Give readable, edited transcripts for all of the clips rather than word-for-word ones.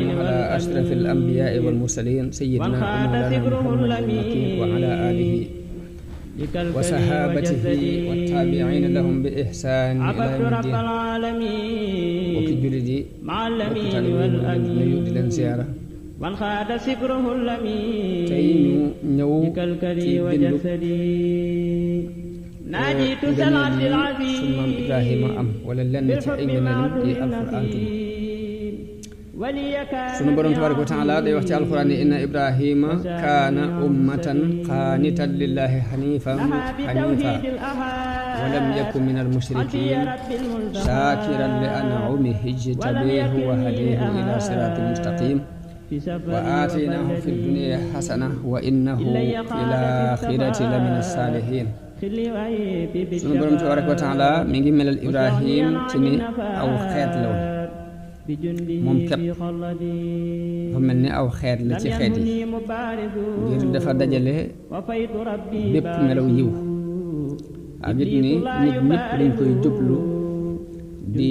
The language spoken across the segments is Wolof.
والسلام على أشرف الأنبياء والمرسلين سيدنا ومولانا محمد المكين وعلى آله وصحابته والتابعين لهم بإحسان إلى يوم الدين وكي جلدي وكي leen ziyaara tey ñu ñëw ci bindu sunu maam Ibrahima am wala lenn ci ay ngëneelam ci alquran sunu borom tabaaraka wa taala day wax ci alquran ni inna Ibrahima kaana ummatan qaanitan lillahi hanifa wa lam yakun minal mushrikiin shaakiran li an'umihi ijtabahu wa hadahu ila siraatin mustaqim wa aataynaahu fi dunya hasana wa innahu fil aaxirati la mina saalihiin sunu borom tabaaraka wa taala mi ngi melal Ibrahim ci ni aw xeet la woon moom képp dafa mel ni aw xeet la ci xeet yi ngir dafa dajale bépp melaw yiw ak it ni nit ñëpp dañ koy jublu di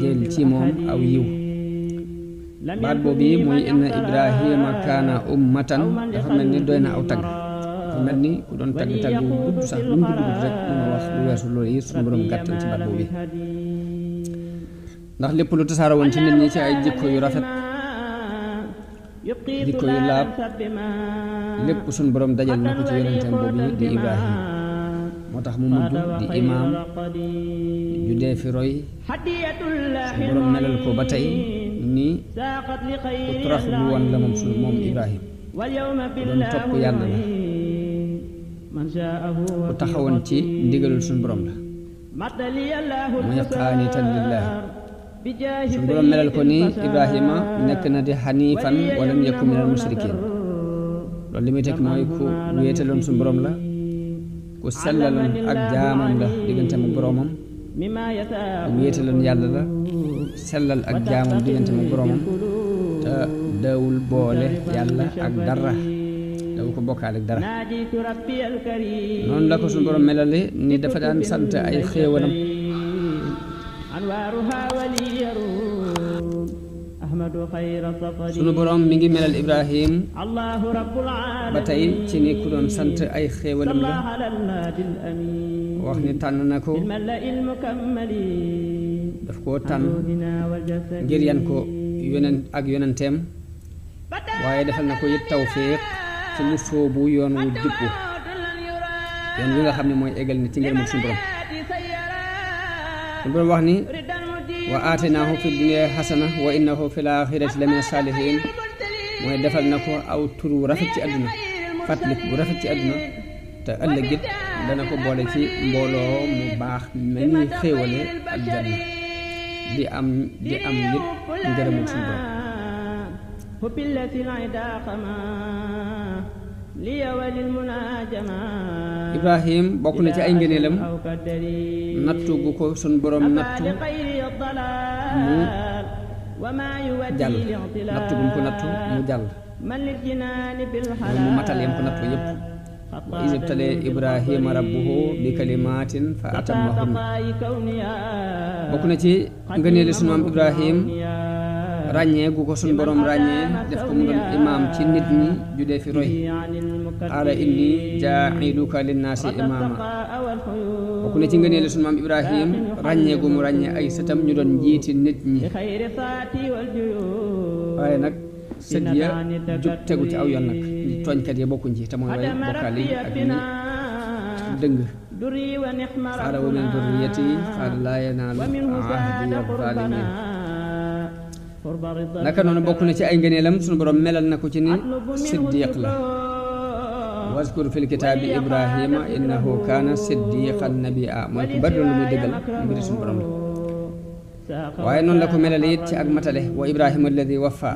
jël ci moom aw yiw baat boobu muy inna Ibrahima kaana ummatan dafa mel ni doy na aw tagg dafa mel ni ku doon tagg tagg wu gudd sax lu mu gudd rek mën a wax lu weesu loolu yi suñu borom gàttal ci baat boobu ndax lépp lu tasaara woon ci nit ñi ci ay jikko yu rafet jikko yu laab lépp suñu borom dajal na ko ci yonenteem boobu di Ibrahima moo tax mu mujj di imaam ju dee fi roy suñu borom melal ko ba tey ni ku torox lu woon la moom Ibrahima ku doon topp yàlla la ku taxawoon ci ndigalul suñu borom la muy qaanitan lillaahi suñu borom melal ko ni Ibrahima nekk na di xaniifan walam yakun minal mushrikiin loolu li muy teg mooy ku wéetaloon suñu borom la ku sellaloon ak jaamam la digganteem ak boromam ku wéetaloon yàlla la sellal ak jaamam digganteem ak boromam te daawul boole yàlla ak dara daw ko bokkaale ak dara noonu la ko suñu borom melale ni dafa daan sant ay xéewalam sunu borom mi ngi melal Ibrahim ba tey ci ni ku doon sant ay xéewalam la wax ni tànn na ko daf koo tànn ngir yan ko ak yonenteem waaye defal na ko it tawfiq ci mu sóobu yoon wu jubbu yoon wi nga xam ne mooy eggal ni ci ngërëmul suñu borom suñu borom wax ni wa aataynaahu fi dunya hasana wa innahu fil aaxirati la mina saalihiin mooy defal na ko aw tur wu rafet ci àdduna fàttalik bu rafet ci àdduna te ëllëg it dana ko boole ci mbooloo mu baax ma ñuy xéewale ak janna di am it ngërëmul suñu borom Ibrahim bokk na ci ay ngëneelam nattu gu ko sun borom nattu mu jàll nattu gu mu ko nattu mu jàll mooy mu matal yam ko nattu yépp wa iz ibtalee Ibrahima rabbuhu bi kalimatin fa atammahun bokk na ci ngëneeli sunu maam Ibrahim ràññee gu ko suñ borom ràññee def ko mu doon imaam ci nit ñi ju dee fi roy qaala inni jaa'iluka linnaasi imaama bokk na ci ngëneeli suñ maam Ibrahim ràññee gu mu ràññee ay sëtam ñu doon njiiti nit ñi waaye nag sët ya jub tegu ci aw yoon nag tooñkat ya bokkuñ ci te mooy way bokkaale yi ak ñi dëng qaala wa min durriyati qaala laa yanaalu ahdi az-zaalimiin naka noonu bokk na ci ay ngëneelam sunu borom melal na ko ci ni siddiq la waskur fil kitaabi Ibrahima innahu kaana siddiqan nabiyya mooy ku bari lu muy dëggal mbiri sunu borom la waaye noonu la ko melal it ci ak matale wa Ibrahima alladi wafa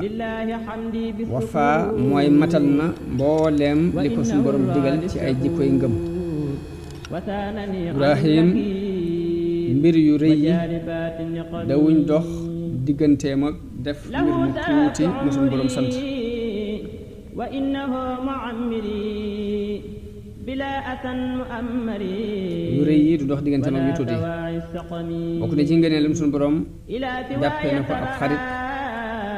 mooy matal na mbooleem li ko sunu borom digal ci ay jikkoy ngëm Ibrahim mbir yu rëy yi dawuñ dox digganteem ak def mbir mu tuuti mu suñu borom sant yu rëy yi du dox digganteem ak yu tuuti bokk na ci ngëneelam suñu borom jàppee na ko ab xarit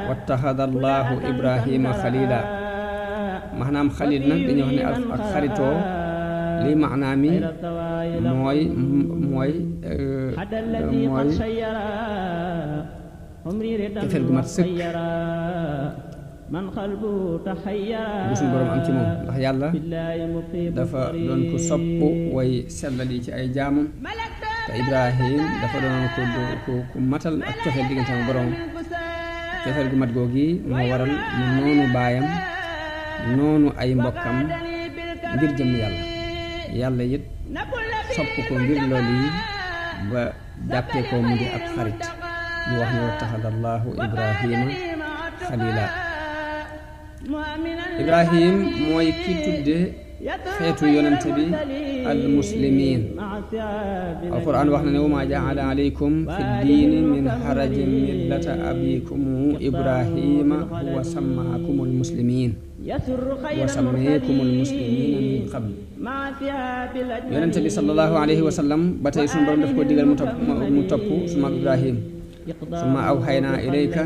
wattaxada allahu ibrahima xalila maanaam xalil nag dañuy wax ne ak xaritoo lii maanaam mi mooy cofeel gu mat sëkk bu suñu borom am ci moom ndax yàlla dafa doon ko sopp way sellal yi ci ay jaamam te Ibrahim dafa doon ku matal ak cofeel diggante ak borom cofeel gu mat googi moo waral mu noonu baayam noonu ay mbokkam ngir jëm yàlla it sopp ko ngir loolu yi ba jàppee ko mu di ab xarit ñu wax ne wattaxada allahu ibrahima xalila ibrahim mooy ki tudde xeetu yonente bi al muslimin alquran wax na ne wa ma jaala alaykum fi diini min harajin millata abikum ibrahima huwa sammaakum al muslimin wa sammaykum al muslimina min qabl yonente bi sallallahu alayhi wa sallam ba tey suñu borom daf ko digal mu topp suma ibrahim summa awhaynaa ilayka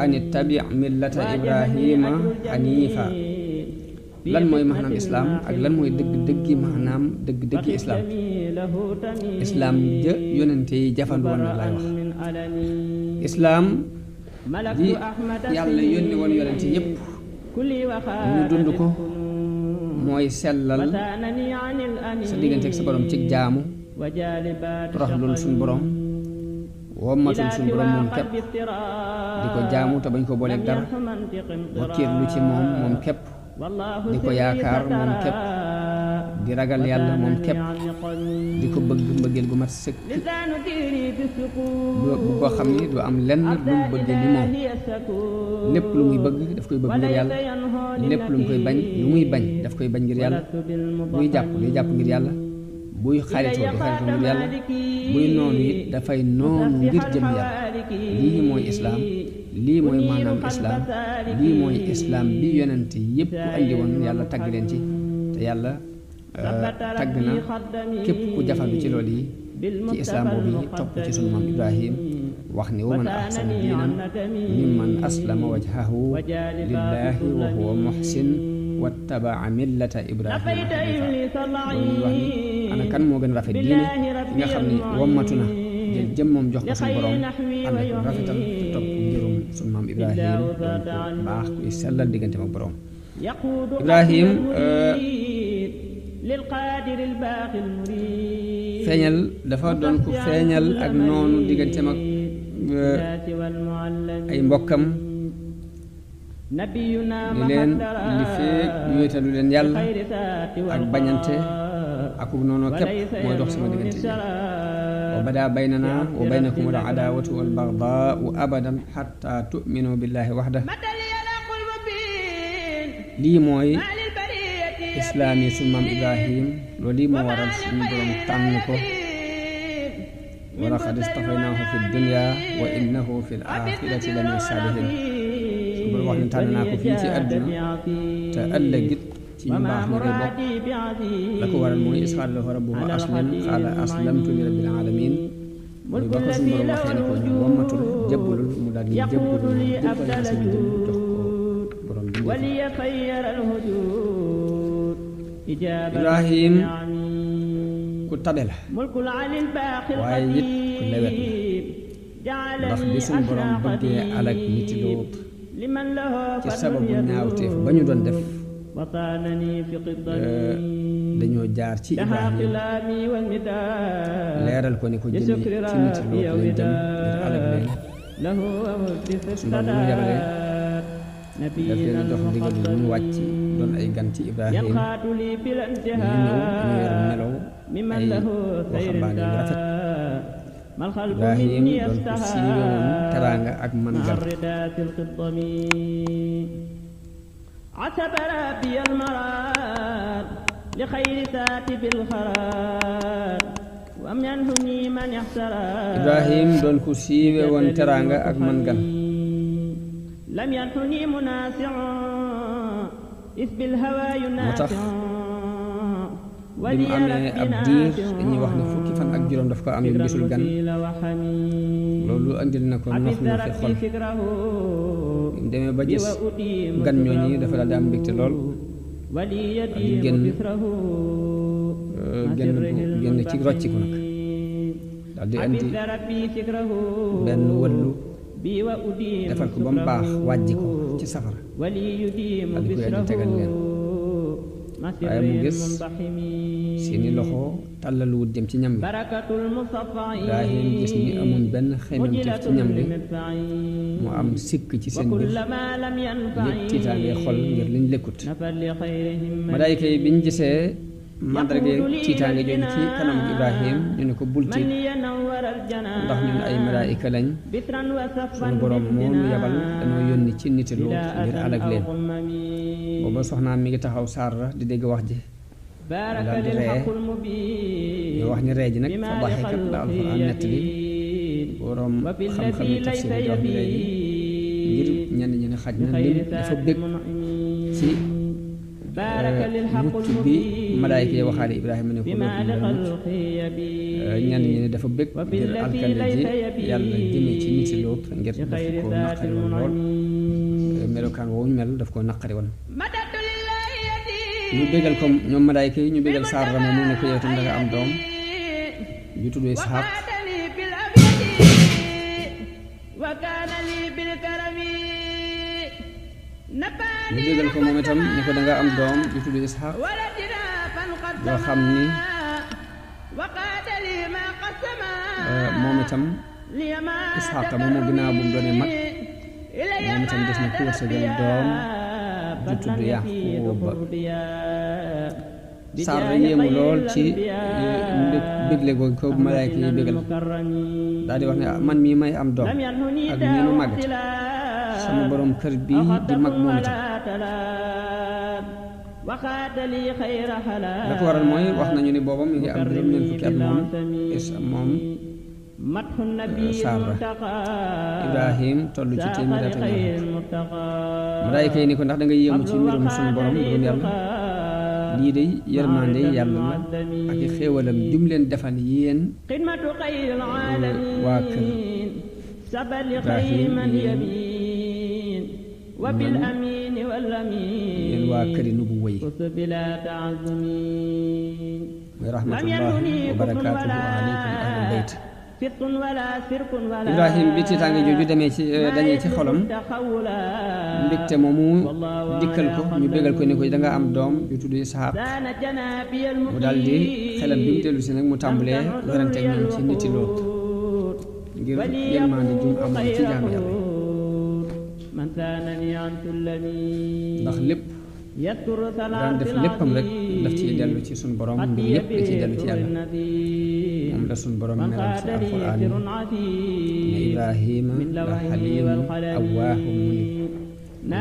an ittabi' millata ibrahima haniifa lan mooy maanaam islaam ak lan mooy dëgg-dëggi maanaam dëgg-dëggi islaam ja yonente yi jafandu woon na lay wax islaam ji yàlla yónni woon yonente yépp ñu dund ko mooy sellal sa diggante ak sa borom ci jaamu toroxlul suñu borom wommatul suñu borom moom képp di ko jaamu te bañ ko booleeg dara wakiirlu ci moom képp di ko yaakaar moom képp di ragal yàlla moom képp di ko bëgg mbëggeel gu mat sëkk bu ko xam ni du am lenn lu mu bëgg li moom lépp lu muy bëgg daf koy bëgg ngir yàlla lépp lu mu koy bañ lu muy bañ daf koy bañ ngir yàlla buy jàpp day jàpp ngir yàlla buy xaritoo di xaritoo ngir yàlla buy noonu it dafay noonu ngir jëm yàlla lii mooy islaam lii mooy maanaam islaam lii mooy islaam bi yonent yépp andi woon yàlla tagg leen ci te yàlla tagg na képp ku jafandu ci loolu yi ci islaam boobu yi topp ci sunu maam ibrahim wax ni wa man ahsanu diinan mimman aslama wajhahu lillahi wa huwa muhsin wattabaa millata ibrahima hanifa loolu wax ni ana kan moo gën a rafet diine ki nga xam ni wommatu na jël jëm moom jox ko suñu borom ànd ak rafetal te topp ngirum suñu maam ibrahim doon ko baax kuy sellal diggante ak borom ibrahim feeñal dafa doon ko feeñal ak noonu digganteem ak ay mbokkam ni leen li feek wéetalu leen yàlla ak bañante ak noonu képp mooy dox sama diggante wa bada baynana wa baynakum al adawatu wal bagdaau abadan hatta tu'minu billahi wahda lii mooy islaam yi suñu maam ibrahim loolu lii moo waral suñu borom tànn ko wa laqad istafaynaahu fi dunya wa innahu fi l axirati la min saalihin suñu borom wax ne tànn naa ko fii ci àdduna te ëllëgit ci ñu baax ñi lay bokk la ko waral mooy is qaala lahu rabbuhu aslim qaala aslamtu li rabbil alamin mooy ba ko suñu borom waxee ne ko ñu wammatul jébbalul mu daal di jébbalul jébbal na seen jëm jox ko borom bi ibrahim ku tabe la waaye it ku lewet la ndax bi suñu borom bëggee alak niti Luut ci sababu ñaawteef ba ñu doon def dañoo jaar ci ibrahim leeral ko ni ko jëme ci niti Luut lañ jëm ngir alak leen suñu borom mu yabale daf leen a jox ndigal lu ñu wàcc doon ay gan ci ibrahim ñu ñëw ñu yor melaw ay waxambaane yu rafet ibrahim doon ko siiwe woon teraanga ak mangal ibrahim doon ko siiwe woon teraanga ak mangal moo tax bi mu amee ab diir dañuy wax ne fukki fan ak juróom daf ko am yu gisul gan loolu andil na ko nox noxi xol mu demee ba gis gan ñooñi dafa daal di am mbégte lool di génn ci rocciku nag daal di andi benn wëllu defal ko ba mu baax wàjji ko ci safara daal di koy andi tegal leen waaye mu gis seeni loxo tàllalu wut jëm ci ñam bi Ibrahim gis ni amuñ benn xememteef ci ñam bi mu am sikk ci seen biir yëg tiitaange xol ngir liñ lekkut malaayika yi biñ gisee mandarga tiitaange jooju ci kanam Ibrahim ñu ne ko bul tiit ndax ñun ay malaayika lañ sunu borom moo nu yabal dañoo yónni ci niti Luut ngir alag leen booba soxnaam mi ngi taxaw Saara di dégg wax ji daal di ree ñu wax ni ree ji nag fa daxikat la alxuraan nettali borom xam-xami tafsir di wax ni ree ji ngir ñenn ñi ne xaj na lim dafa bég ci mucc bi malaayika yi waxaale Ibrahima ne ko dootul mucc ñenn ñi ne dafa bég ngir alkande ji yàlla jëmee ci niti Luut ngir daf ko naqari woon lool melokaan woowu ñu mel daf ko naqari woon ñu bégal ko ñoom malaayika yi ñu bégal Saara moom mu ne ko yow tam da nga am doom ju tudd Isxaaq ñu bégal ko moom itam ni ko da nga am doom ju tudd Isxaaq boo xam ni moom itam Isxaaq moomu ginnaaw bu mu doonee mag moom itam des na ku wërsëgal doom ju tudd Yaquuba Saara yéemu lool ci bégle googu ko malaayka yi bégal daal di wax ne man mii may am doom ak nii nu màggat sama borom kër bii di mag moom itam la ko waral mooy wax nañu ni booba mi ngi am juróom-ñeent fukki at moom Saara Ibrahim toll ci téeméer at ak malaayka yi ni ko ndax da nga yéemu ci mbirum suñu borom mbirum yàlla lii de yërmande yàlla la ak i xéewalam jum leen defal yéen waa kër Ibrahim yéen waa këri nubuwwa yi wa rahmatullahi wa barakaatuhu aleykum ahlul bayt Ibrahim bi tiitaange jooju dañee ci xolam mbégte moomu dikkal ko ñu bégal ko ni ko da nga am doom yu tudd Isxaaq mu daal di xelam bi mu dellu si nag mu tàmbalee werante ak ñoom ci niti Luut ngir yërmande ju amoon ci jaam yàlla ndax lépp daan def léppam rek daf ciy dellu ci suñu borom mbir yépp da ciy dellu ci yàlla moom la suñu borom melal ci alxuraan ne Ibrahima la xaliimun awwaahun munib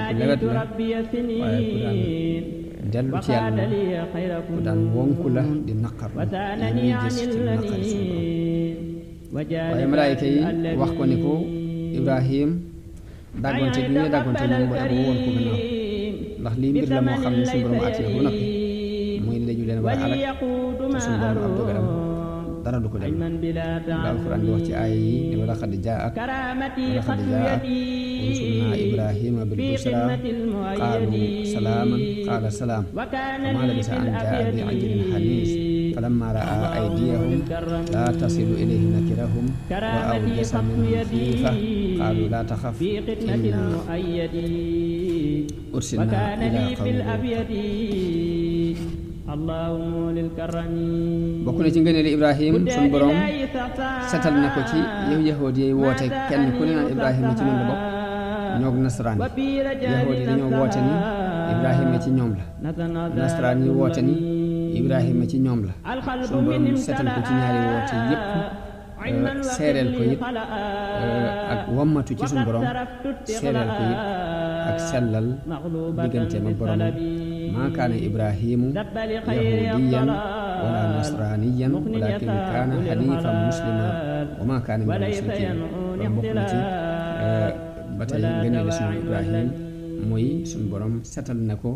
ku lewet la waaye ku daan dellu ci yàlla ku daan wonku la di naqar yi ñuy gis ci naqari suñu borom waaye malaayika yi wax ko ni ko Ibrahim dàggonte gi ñuy dàggonte moom booy ab woon ko gannaaw ndax lii mbir la moo xam ne suñu borom àtte na ba noppi muy dañu leen war a alak te suñu borom ab dogalam dara du ko dem la alxuraan di wax ci aaya yi ne wala xad jaat rusuluna Ibrahima bil busra qaalu salaaman qaala salaam famaa labisa an jaa bi ajlin haniis falamma raa aydiyahum laa tasilu ilayhi nakirahum wa awjasa minhum xiifa qaalu laa taxaf inna ursilna ila qawmi bokk na ci ngëneeli Ibrahim suñu borom setal na ko ci yow yahood yi woote kenn ku ne naan Ibrahima ci ñoom la bokk ñoog nasaraan yahood yi dañoo woote ni Ibrahima ci ñoom la nasaraan yi woote ni Ibrahima ci ñoom la suñu borom setal ko ci ñaari woote yépp seereel ko it ak wammatu ci suñu borom seereel ko it ak sellal digganteem ak borom maa kaana Ibrahimu yahudiyan wala nasraniyan walakin kaana hanifan muslima wa maa kaana minal mushrikin loolu bokk na ci ba tey ngëneelu suñu Ibrahim mooy suñu borom setal na ko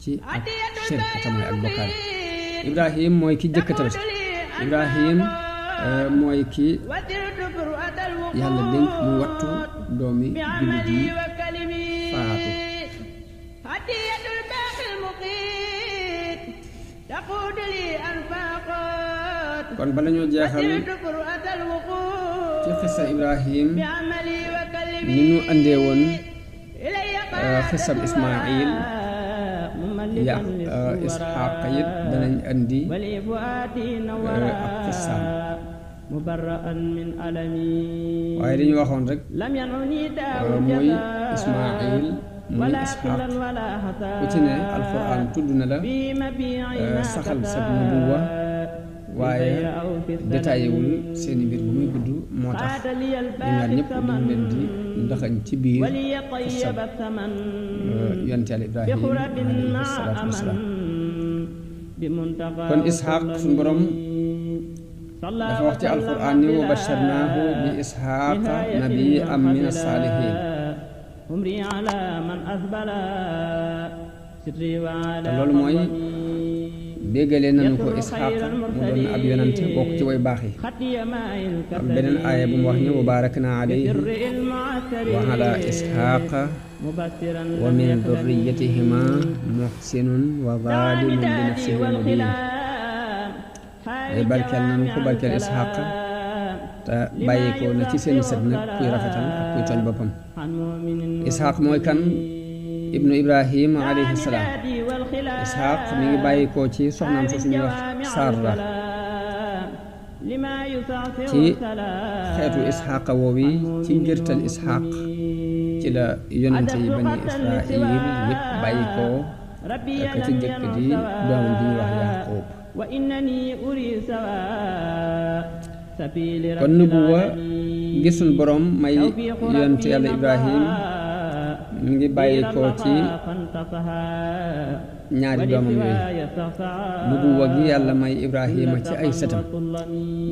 ci ak shirk te mooy ak bokkaale Ibrahim mooy ki jëkk tabaski Ibrahim mooy ki yàlla dénk mu wattu doomi jullit yi faatu kon bala ñoo jeexal ci xissa Ibrahim ni ñu andee woon xissab Ismaayil Isxaaq it danañ andi ak xissaam waaye dañu waxoon rek muy Ismaayil muy Isxaaq ku ci ne alquran tudd na la saxal sa nubuwa waaye détaillé wul seeni mbir bu muy gudd moo tax ñu ñaar ñëpp dañu leen di ndaxañ ci biir xisab yonent Yàlla Ibrahim alayhi salaatu wasalaam kon Isxaaq suñu borom dafa wax ci alquran ni wa basharnaahu bi Isxaaqa nabiyyan min as-saalihiin te loolu mooy déggalee nañu ko Isxaaq mu doon ab yonent bokk ci way baax yi am beneen aaya bu mu wax ni wa baaraknaa alayhi wa ala Isxaaqa wa min durriyatihima muhsinun wa zaalimun li nafsihi mubiin ay barkeel nañu ko barkeel Isxaaq te bàyyi ko na ci seeni sët nag kuy rafetal ak kuy tooñ boppam Isxaaq mooy kan ibnu Ibrahim alayhi salaam Isxaaq mi ngi bàyyi ko ci soxnaam su ñuy wax Saara ci xeetu Isxaaq woowi ci ngirtal Isxaaq ci la yonente yi bani Israil yëpp bàyyi ko ka ci jëkk di doomam bi ñuy wax Yaaqub kon nubuwa gisul borom may yonente Yàlla Ibrahim mi ngi bàyyi ko ci ñaari doomam yooyu nubuwa gi yàlla may Ibrahima ci ay sëtam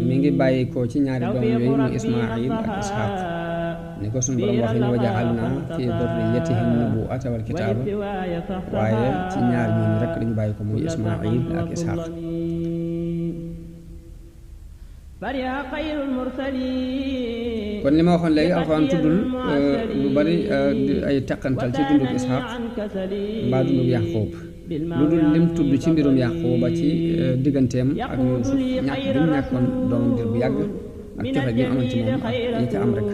mi ngi bàyyi ko ci ñaari doomam yooyu muy Ismaayil ak Isxaaq ni ko sunu borom waxee ni wa ja'alnaa fi durriyyatihim nubuwwata wal kitaaba waaye ci ñaar ñooñu rek lañu bàyyi ko muy Ismaayil ak Isxaaq kon li ma waxoon léegi alxuraan tuddul lu bari ay teqantal ci dundub Isxaaq mbaa dundub Yaaqub lu dul lim tudd ci mbirum Yaquba ci digganteem ak Yuusuf ñàkk bi mu nekkoon doomam ngir bu yàgg ak coxe gi mu amoon ci moom ak yi ca am rek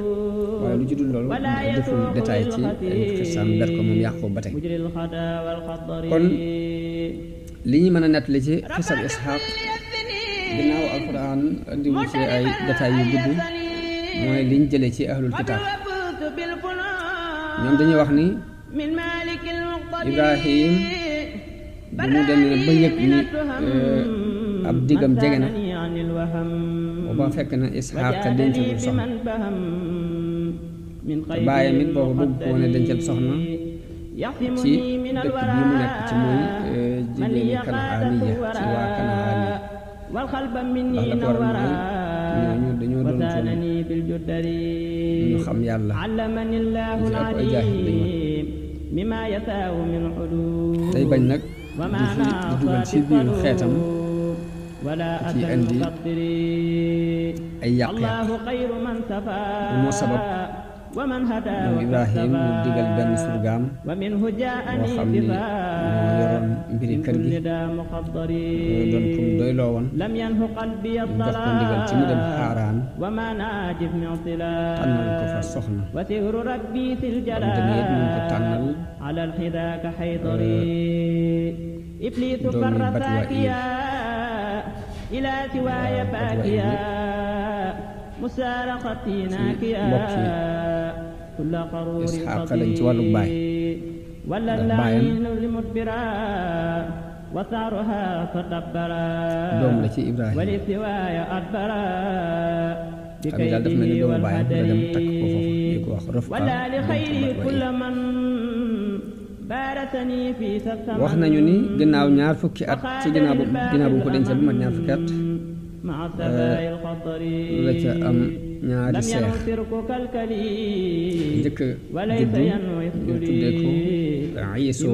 waaye lu ci dul loolu deful détail ci xissaam ber ko moom Yaqub ba tey kon li ñu mën a nettali ci xissab Isxaaq ginnaaw alquran andiwu ci ay détails yu gudd mooy liñ jëlee ci ahlul kitaab ñoom dañuy wax ni Ibrahim bu mu demee ba yëg ni ab diggam jege na booba fekk na Isxaaq dencagul soxna te baayam it booba bëgg ko woon a dencal soxna ci dëkk bii mu nekk ci muy jigéeni Kanaaniya ci waa Kanaani ndax la ko waral mooy ñooñu dañoo doon ñu xam yàlla ñu ci ëpp ay jaahil lañu tey bañ nag di dugal ci biir xeetam ci indi ay yàq-yàq bu moo sabab moom Ibrahim mu digal benn surgaam boo xam ni moo yoroon mbiri kër gi doon kum doy loo woon jox ko ndigal ci mu dem Xaaraan tànnal ko fa soxna bam demee it mu ko tànnal doomi Batuwaayil mbokki Isxaaq lañ ci wàllu baay ndax baayam doom la ci Ibrahima xam ne daal def na ni doomu baayam la dem takk ko foofu ñu ko wax Rafqa wax nañu ni ginnaaw ñaar fukki at ci ginnaaw bu mu ko dencee bu mat ñaar fukki at la ca am ñaari seex njëkk juddu ñu tuddee ko Iisu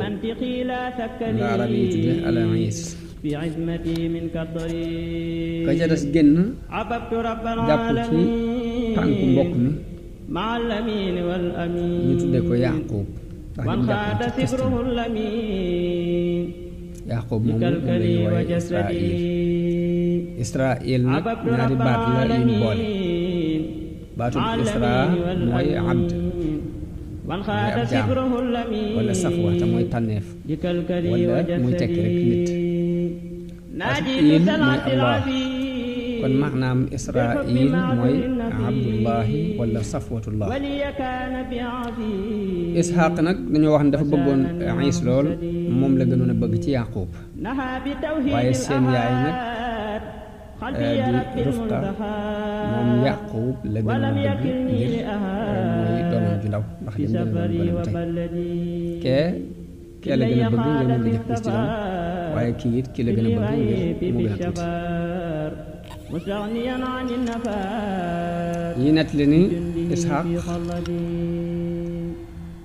nga arab yi tuddee al Iis ka ca des génn jàpp ci tànku mbokk mi ñu tudde ko Yaaqub ndax ñu jàpp ci Palestine Yaaqub moomu moom la ñuy wooye Israil nag ñaari baat la yuñ boole baatu Isra mooy abd mooy ab jaam wala safwa te mooy tànneef wala muy tekki rek nit Israil mooy Allah kon maanaam Israil mooy abdullahi wala safwatullah Isxaaq nag dañoo wax ne dafa bëggoon Iis lool moom la gënoon a bëgg ci Yaaqub waaye seen yaay nag di Rufqa moom Yaaqub la gënoon a bëgg ngir mooy doomam ju ndaw ndax lim gën a doon gone ba tey kee la gën a bëgg ngir moom la njëkk gis ci doom waaye kii it kii la gën a bëgg ngir mu gën a tuuti yi nett li ni Isxaaq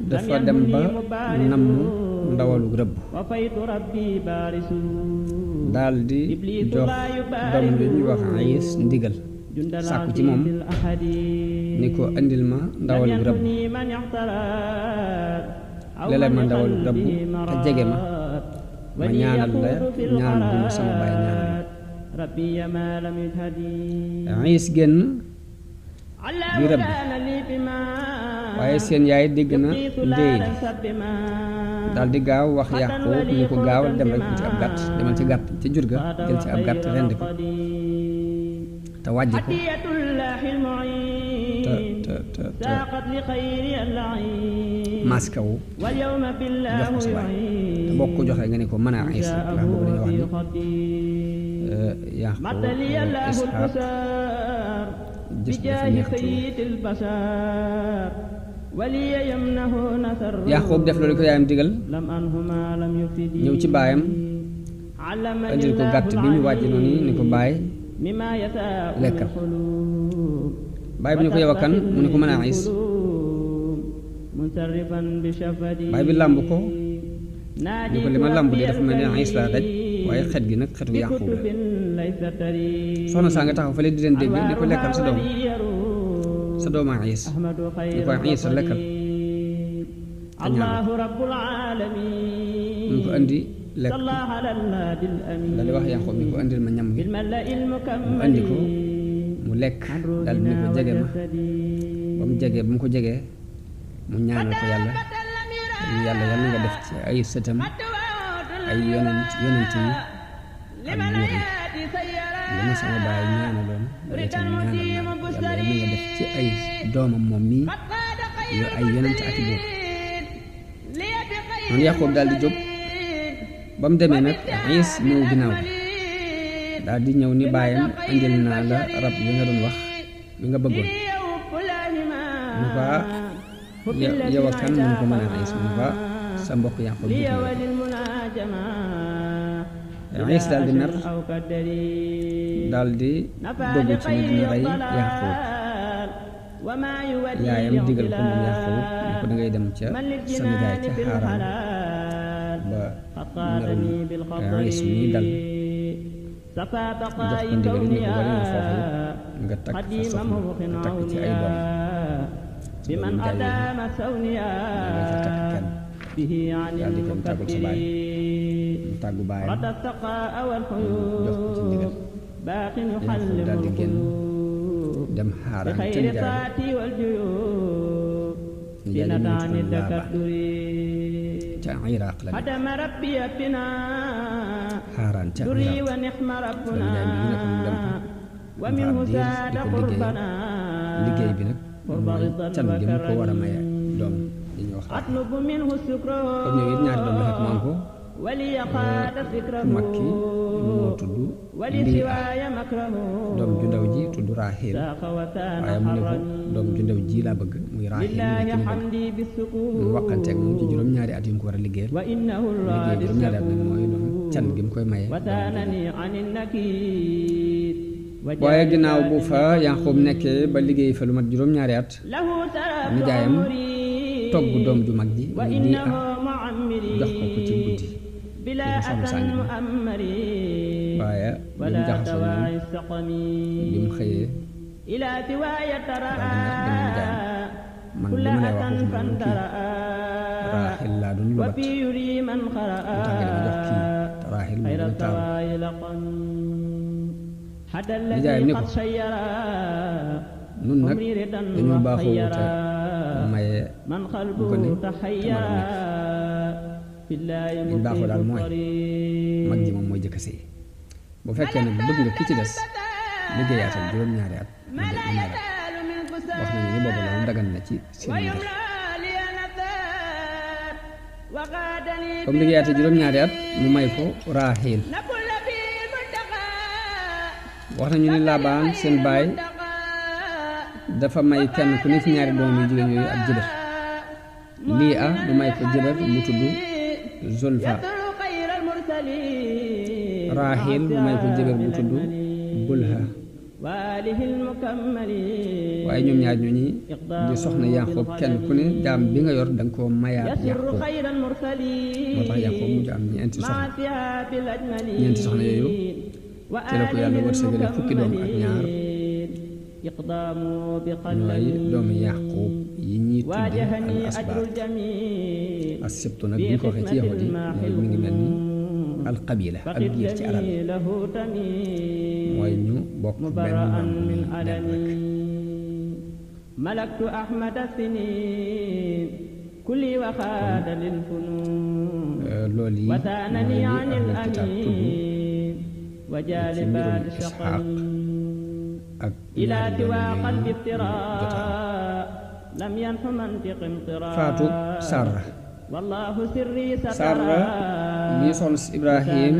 dafa dem ba namm ndawalu rëbb daal di jox doom bi ñuy wax Iis ndigal sàkku ci moom ni ko indil ma ndawalu rëbb léeg-léeg ma ndawalu rëbb te jege ma ma ñaanal la ñaan bu ma sama baay ñaanal Iis génn di rëbb waaye seen yaay dégg na ndéey daal di gaaw wax Yaaqub ni ko gaawal dem rek ci ab gàtt demal ci gàtt ci jur ga jël ci ab gàtt rendi ko te wàjji ko te maskawu jox ko sa baay te boo ko joxee nga ne ko mën a Iis rek ndax boobu dañuy wax ni Yaaqub Isxaaq gis dafa neex ci Yaaqub def loolu ko yaayam digal ñëw ci baayam indil ko gàtt bi ñu wàjji noonu ni ko baay lekkal baay bi ni ko yow a kan mu ne ko mën a Iis baay bi làmb ko ni ko li ma làmb de dafa mel ne Iis laa daj waaye xet gi nag xetu Yaaqub la soxna saa nga taxaw fële di leen dégg di ko lekkal sa doom a Iis ni ko Iis sa lekkal te ñaan mu ko andi lekk daal di wax Yaaqub ni ko andil ma ñam gi mu andi ko mu lekk daal di ni ko jege ma ba mu ko jegee mu ñaanal ko yàlla yàlla nga def ci ay sëtam ay yonent yi ak buur yi li ma sama baay ñaanaloon itam ñaanal naa yàlla nga def ci ay doomam moom mii ay yonent ak i buur noonu Yaaqub daal di jóg ba mu demee nag Iis ñëw ginnaaw daal di ñëw ni baayam andil naa la rab yi nga doon wax bi nga bëggoon mu ko yow a kan mu ko mën a Iis mu ko sa mbokk Yaaqub Iis daal di mer daal di dogg ci ni dina rey Yaaqub yaayam digal ko moom Yaaqub ni ko dangay dem ca sa nijaay ca Haaraan ba merum Iis mi dal jox ko ndigal ni ko wala nga foofu nga takk fa soxna nga takk ci ay doom loolu nga ca takk kenn daal di ko tàggul sa baay mu tàggu baayam jox ko ci ndigal Yaaqub daal di génn dem Haaraan ca nijaay bi mu tuddoon Laabaan ca Iraq la nekk Haaraan ca Iraq la nijaay bi ñu ne ko mu dem fa mu ab diir di ko liggéey bi nag mooy can gi mu ko war a maye doom li ñuy wax comme yow it ñaari doom la fekk mu am ko ku mag ki moo tudd Liya doom ju ndaw ji tudd Raahil waaye mu ne ko doom ju ndaw ji laa bëgg muy Raahil mu waxanteeg moom ci juróom-ñaari at yu mu ko war a liggéeyal liggéey juróom-ñaari at nag mooy doon can gi mu koy maye waaye ginnaaw bu fa Yaaqub nekkee ba liggéey fa lu mat juróom-ñaari at nijaayam togg doom ju mag ji muy Liya jox ko ci guddi soxna sànni ma waaye bi mu jaxasoo ñoom bi mu xëyee daal di ne man li ma lay wax waxuma la kii Raaxil laa doon lubat lu tax nga dama jox kii te Raaxil moo gën a taaru nijaay ni ko nun nag dañoo baaxoo wute maye bu ko ne te mën a nekk liñ baaxoo daal mooy mag ji moom mooy jëkk sëy bu fekkee nag bëgg nga ki ci des liggéeyaatal juróom-ñaari at mu may la wax nañu ni boobu loolu dagan na ci seen mbir comme liggéeyaate juróom-ñaari at mu may ko Raaxiil wax nañu ni Laabaan seen baay dafa may kenn ku ne ci ñaari doom yu jigéen yooyu ak jëbër lii mu may ko jëbër mu tudd Zulfa Raaxiil mu may ko jëbër mu tudd Bulha waaye ñoom ñaar ñooñi di soxna Yaaqoob kenn ku ne jaam bi nga yor danga koo mayaat Yaaqoob moo tax Yaaqoob mu am ñeenti soxna yooyu ci la ko yàlla wërsëgale fukki doom ak ñaar ñooy doomi Yaaqoob yi ñuy tudde al asbaat as-sibtu nag bu ñu ko waxee ci yahud yi mooy mi ngi mel ni al qabila ak giir ci arab mooy ñu bokk benn maam mi benn rek ملكت أحمد السنين كلي وخاد للفنون وثانني عن الأمين وجالبات الشقاء إلى تواق الافتراء لم ينح منطق انطراء فاتو سارة والله سري Sarra mi soxna si Ibrahim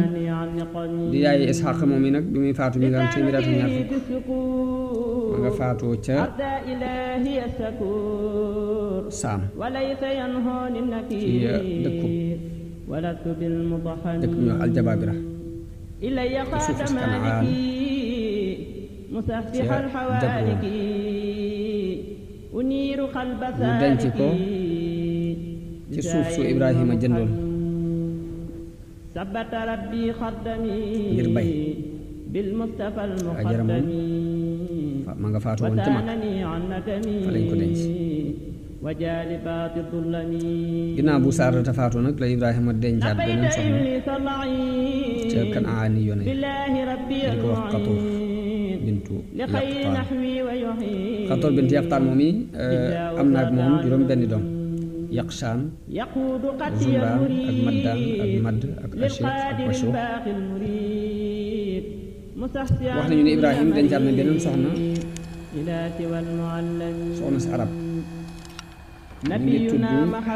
di yaay Isxaq moom mi nag bi muy faatu mi ngi am téeméer ak ñaar fukk ma nga faatoo ca Saam ci dëkku ñu wax Aljabaabira ci suufu si Kanaan ca Jabroon ñu denc ko ci suuf su Ibrahima jëndoon ngir bay Hajara moom ma nga faatu woon ca Makka fa lañ ko denc ginnaaw bu Saarata faatu nag la Ibrahima dencaat beneen soxna ca Kanaani yone di ko wax Xatuur bintu Yaqtaan Xatuur bintu Yaqtaan moom yi am na ak moom juróom benni doom Yaqshaan Zumraan ak Maddaan ak Madd ak Ashir ak Basho wax nañu ne Ibrahim dencaat na beneen soxna si arab mu ngi tudd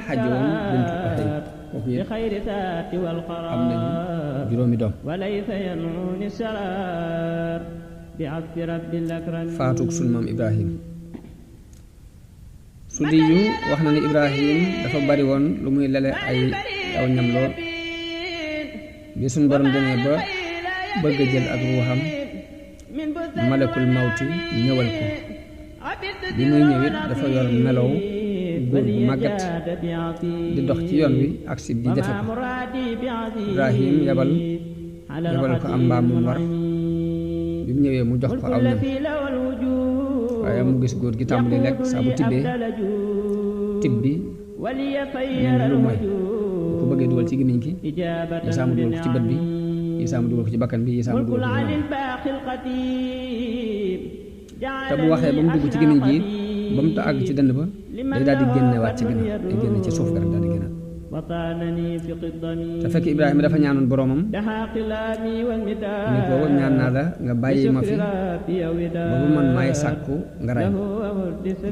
Hajoon bintu Ahayb kooku it am nañu juróomi doom faatug sunu maam Ibrahim Sudiyu wax na ni Ibrahim dafa bari woon lu muy lele ay aw ñam lool bi suñ borom demee ba bëgg a jël ak ruuxam malakul mawti ñëwal ko bi muy ñëwit dafa yor melow góor bu màggat di dox ci yoon wi ak si di defe ko Ibrahim yabal ko am mbaam mu war bi mu ñëwee mu jox ko aw ñam waaye mu gis góor gi tàmbali lekk saa bu tibbee tibb bi mel lu mooy bu ko bëggee dugal ci gémmiñ gi yi saa mu dugal ko ci bët bi yi saa mu dugal ko ci bakkan bi yi saa mu dugal ko ci te bu waxee ba mu dugg ci gémmiñ gi ba mu ta àgg ci dënd ba day daal di génnewaat ci ginnaaw day génne ci suuf ga rek daal di génnaat te fekk Ibrahima dafa ñaanoon boroomam ni ko ñaan naa la nga bàyyi ma fi ba bu man maay sàkku nga rey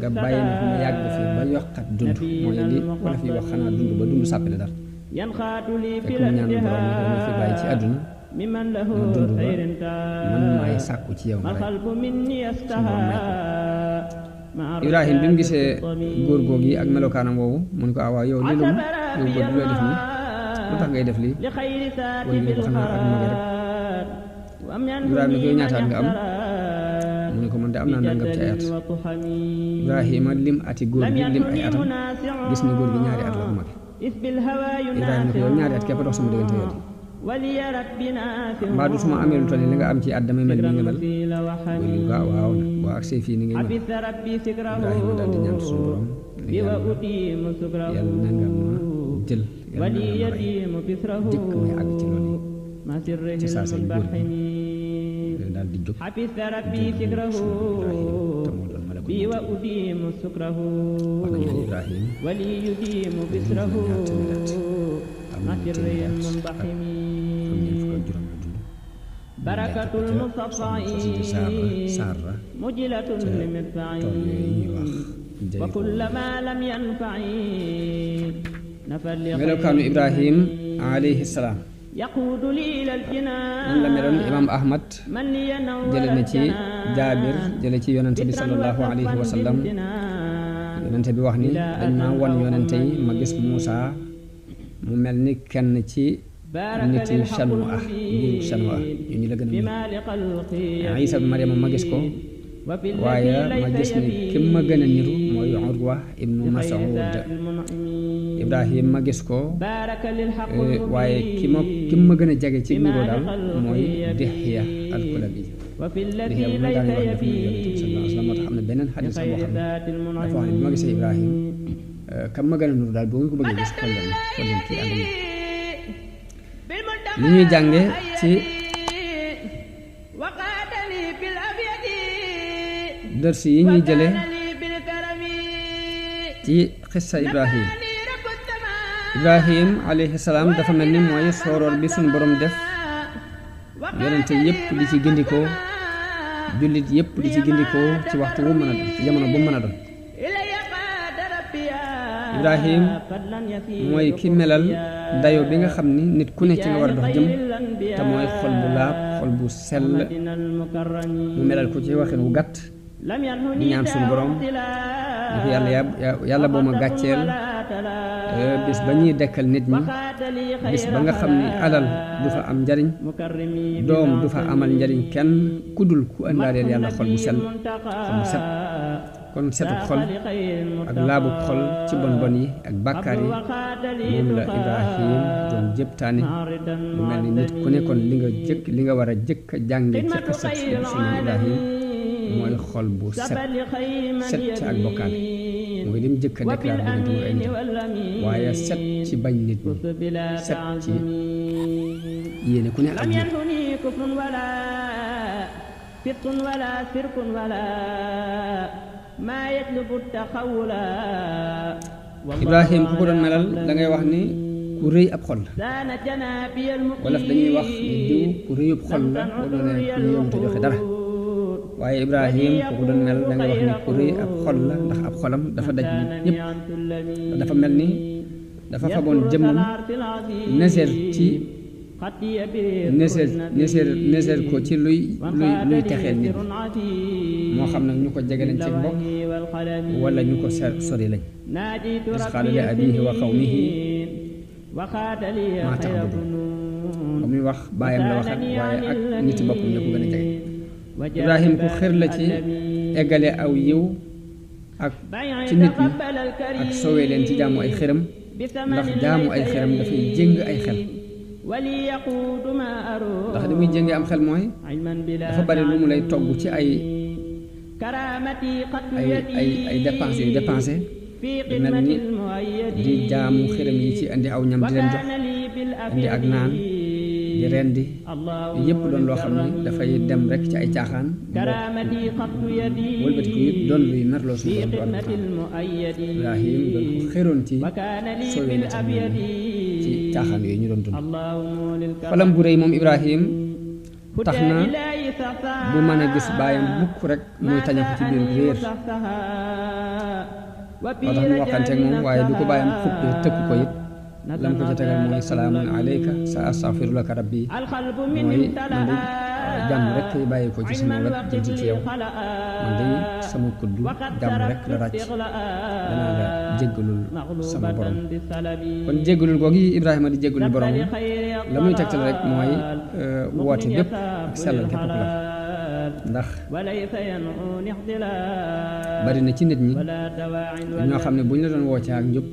nga bàyyi ma fi ma yàgg fi ba yokkat dund mooy li wala fi wax xanaa dund ba dund sàppale dar fekk mu ñaanoon boroom ni ko dama fi bàyyi ci àdduna ma dund ba man maay sàkku ci yow nga rey suñu borom may ko Ibrahim bi mu gisee góor góor yi ak melokaanam woowu mun ko awaa yow lii lu mu yow góor du lay def nii lu tax ngay def lii wala ñu ko xanaa ak mage rek Ibrahima ne ko yow ñaataat nga am mu ne ko man de am naa nangam ci ay at Ibrahima lim ati góor gi lim ay atam gis ni góor gi ñaari at la ko mage Ibrahima ne ko yow ñaari at képp dox sama diggante yow mbaa du suma amee lu toll li nga am ci at damay mel ni nga mel waaw boo agsee fii ni ngay mel Ibrahima daal di ñaan suñu borom yàlla na nga ma jël yàlla na nga ma rey jëkk may àgg ci loolu ci saa say góor bi daal di jóg Ibrahima te moo doon malakul wax nañu ne Ibrahima barakatul mustafain sarra mujilatul limitfain wa kullama lam yanfain melokaanu Ibrahim alayhi salaam yaquudu li ilal jinaan noonu la meloon imaam Ahmad jële na ci Jaabir jële ci yonente bi sallallahu alayhi wa sallam yonente bi wax ni dañ ma wan yonente yi ma gis Muusa mu mel ni kenn ci nit yi Chanua ngir Chanua ñu la gën a mel Isa bi Mariama ma gis ko waaye ma gis ni ki ma gën a niru mooy Urwa ibnu Mas'ud Ibrahim ma gis ko waaye ki ma gën a jege ci niroo daal mooy Dihya al-Kulabi Dihya bu ma daan wax def na yonent bi sallallahu alayhi wa sallam moo tax am na beneen xadis sax boo xam ne dafa wax ne bi ma gisee Ibrahim kam ma gën a niru daal boo nga ko bëggee gis xool leen kii ànd li ñuy jànge ci dërs yi ñuy jële ci xissa Ibrahim alayhi salaam dafa mel ni mooy sooroor bi suñu borom def yonente yépp di ci gindikoo jullit yépp di ci gindikoo ci waxtu wu mën a doon ci jamono bu mën a doon Ibrahim mooy ki melal dayo bi nga xam ni nit ku ne ci nga war a dox jëm te mooy xol bu laab xol bu sell mu melal ko ci waxin wu gàtt di ñaan suñu borom ni ko yàlla boo ma gàcceel bis ba ñuy dekkal nit ñi bis ba nga xam ni alal du fa am njariñ doom du fa amal njariñ kenn ku dul ku àndaaleel yàlla xol bu sell xol bu set kon setuk xol ak laabub xol ci bon bon yi ak bàkkaar yi moom la Ibrahim doon jëptaane mu mel ni nit ku nekkoon li nga war a jëkk a jànge ci xisat suñu Ibrahim mooy xol bu set ci ak bokkaale mooy lim jëkk a déclaré diggante mu ay nit waaye set ci bañ nit ñi set ci yéene ku ne ak nit Ibrahim ku ko doon melal da ngay wax ni ku rëy ab xol la wolof dañuy wax ni diw ku rëyub xol la boo doonee ku yomb te joxe dara waaye Ibrahim ku ko doon mel da ngay wax ni ku rëy ab xol la ndax ab xolam dafa daj nit ñëpp dafa mel ni dafa faboon jëmmam neseer ci neseer ko ci luy texeel nit moo xam nag ñu ko jege lañ ci mbokk wala ñu ko sori lañ is qaala li abiihi wa qawmihi maa ta'buduun ba muy wax baayam la waxat waaye ak nit boppam ñoo ko gën a jege Ibrahim ku xër la ci eggale aw yiw ak ci nit ñi ak sowee leen ci jaamu ay xëram ndax jaamu ay xëram dafay jéng ay xel ndax li muy jéngee am xel mooy dafa bari lu mu lay togg ci ay dépense yooyu dépensé du mel ni di jaamu xëram yi ci indi aw ñam di leen jox indi ak naan di rendi yépp doon loo xam ne dafay dem rek ci ay caaxaan wëlbati ko it doon luy merloo suñu borom Ibrahim doon ko xëroon ci soowee nit ñi ci caaxaan yooyu ñu doon dund xolam bu rëy moom Ibrahim tax na bu mën a gis baayam mukk rek muy taña ko ci biir réer moo tax mu waxanteeg moom waaye du ko baayam xuppee tëkk ko it lam ko ca tegal mooy salaamun alayka sa astaghfiru laka rabbi mooy man de jàmm rek bàyyi ko ci sama wet jëm ci yow man de sama kuddu jàmm rek la ràcc danaa la jéggalul sama borom kon jéggalul googu Ibrahima di jéggalul borom la muy tegtal rek mooy woote bépp ak sellal képp ku la ndax bari na ci nit ñi ñoo xam ne bu ñu la doon woo ci ak njub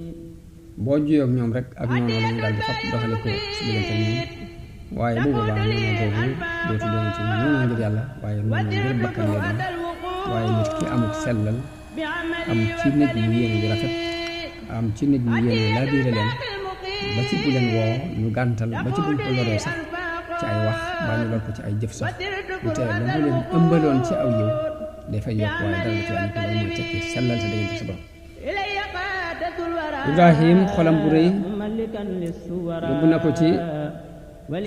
boo juyoog ñoom rek ak noonu la ñu daal di fab doxale ko su diggante ñoom waaye bu boobaa noonu boobu dootu doon ci noonu ngir yàlla waaye noonu ngir bakkan lay doon waaye nit ki amuk sellal am ci nit ñi yéene ju rafet am ci nit ñi yéene laa biire leen ba ci bu leen woo ñu gàntal ba ci buñ ko loree sax ci ay wax baa ñu lor ko ci ay jëf sax lu tee la mu leen ëmbaloon ci aw yiw dafay yokk waaye dara ci wàññi ko loolu mooy tekki sellal sa diggante sa borom. Ibrahim xolam bu rëy yóbbu na ko ci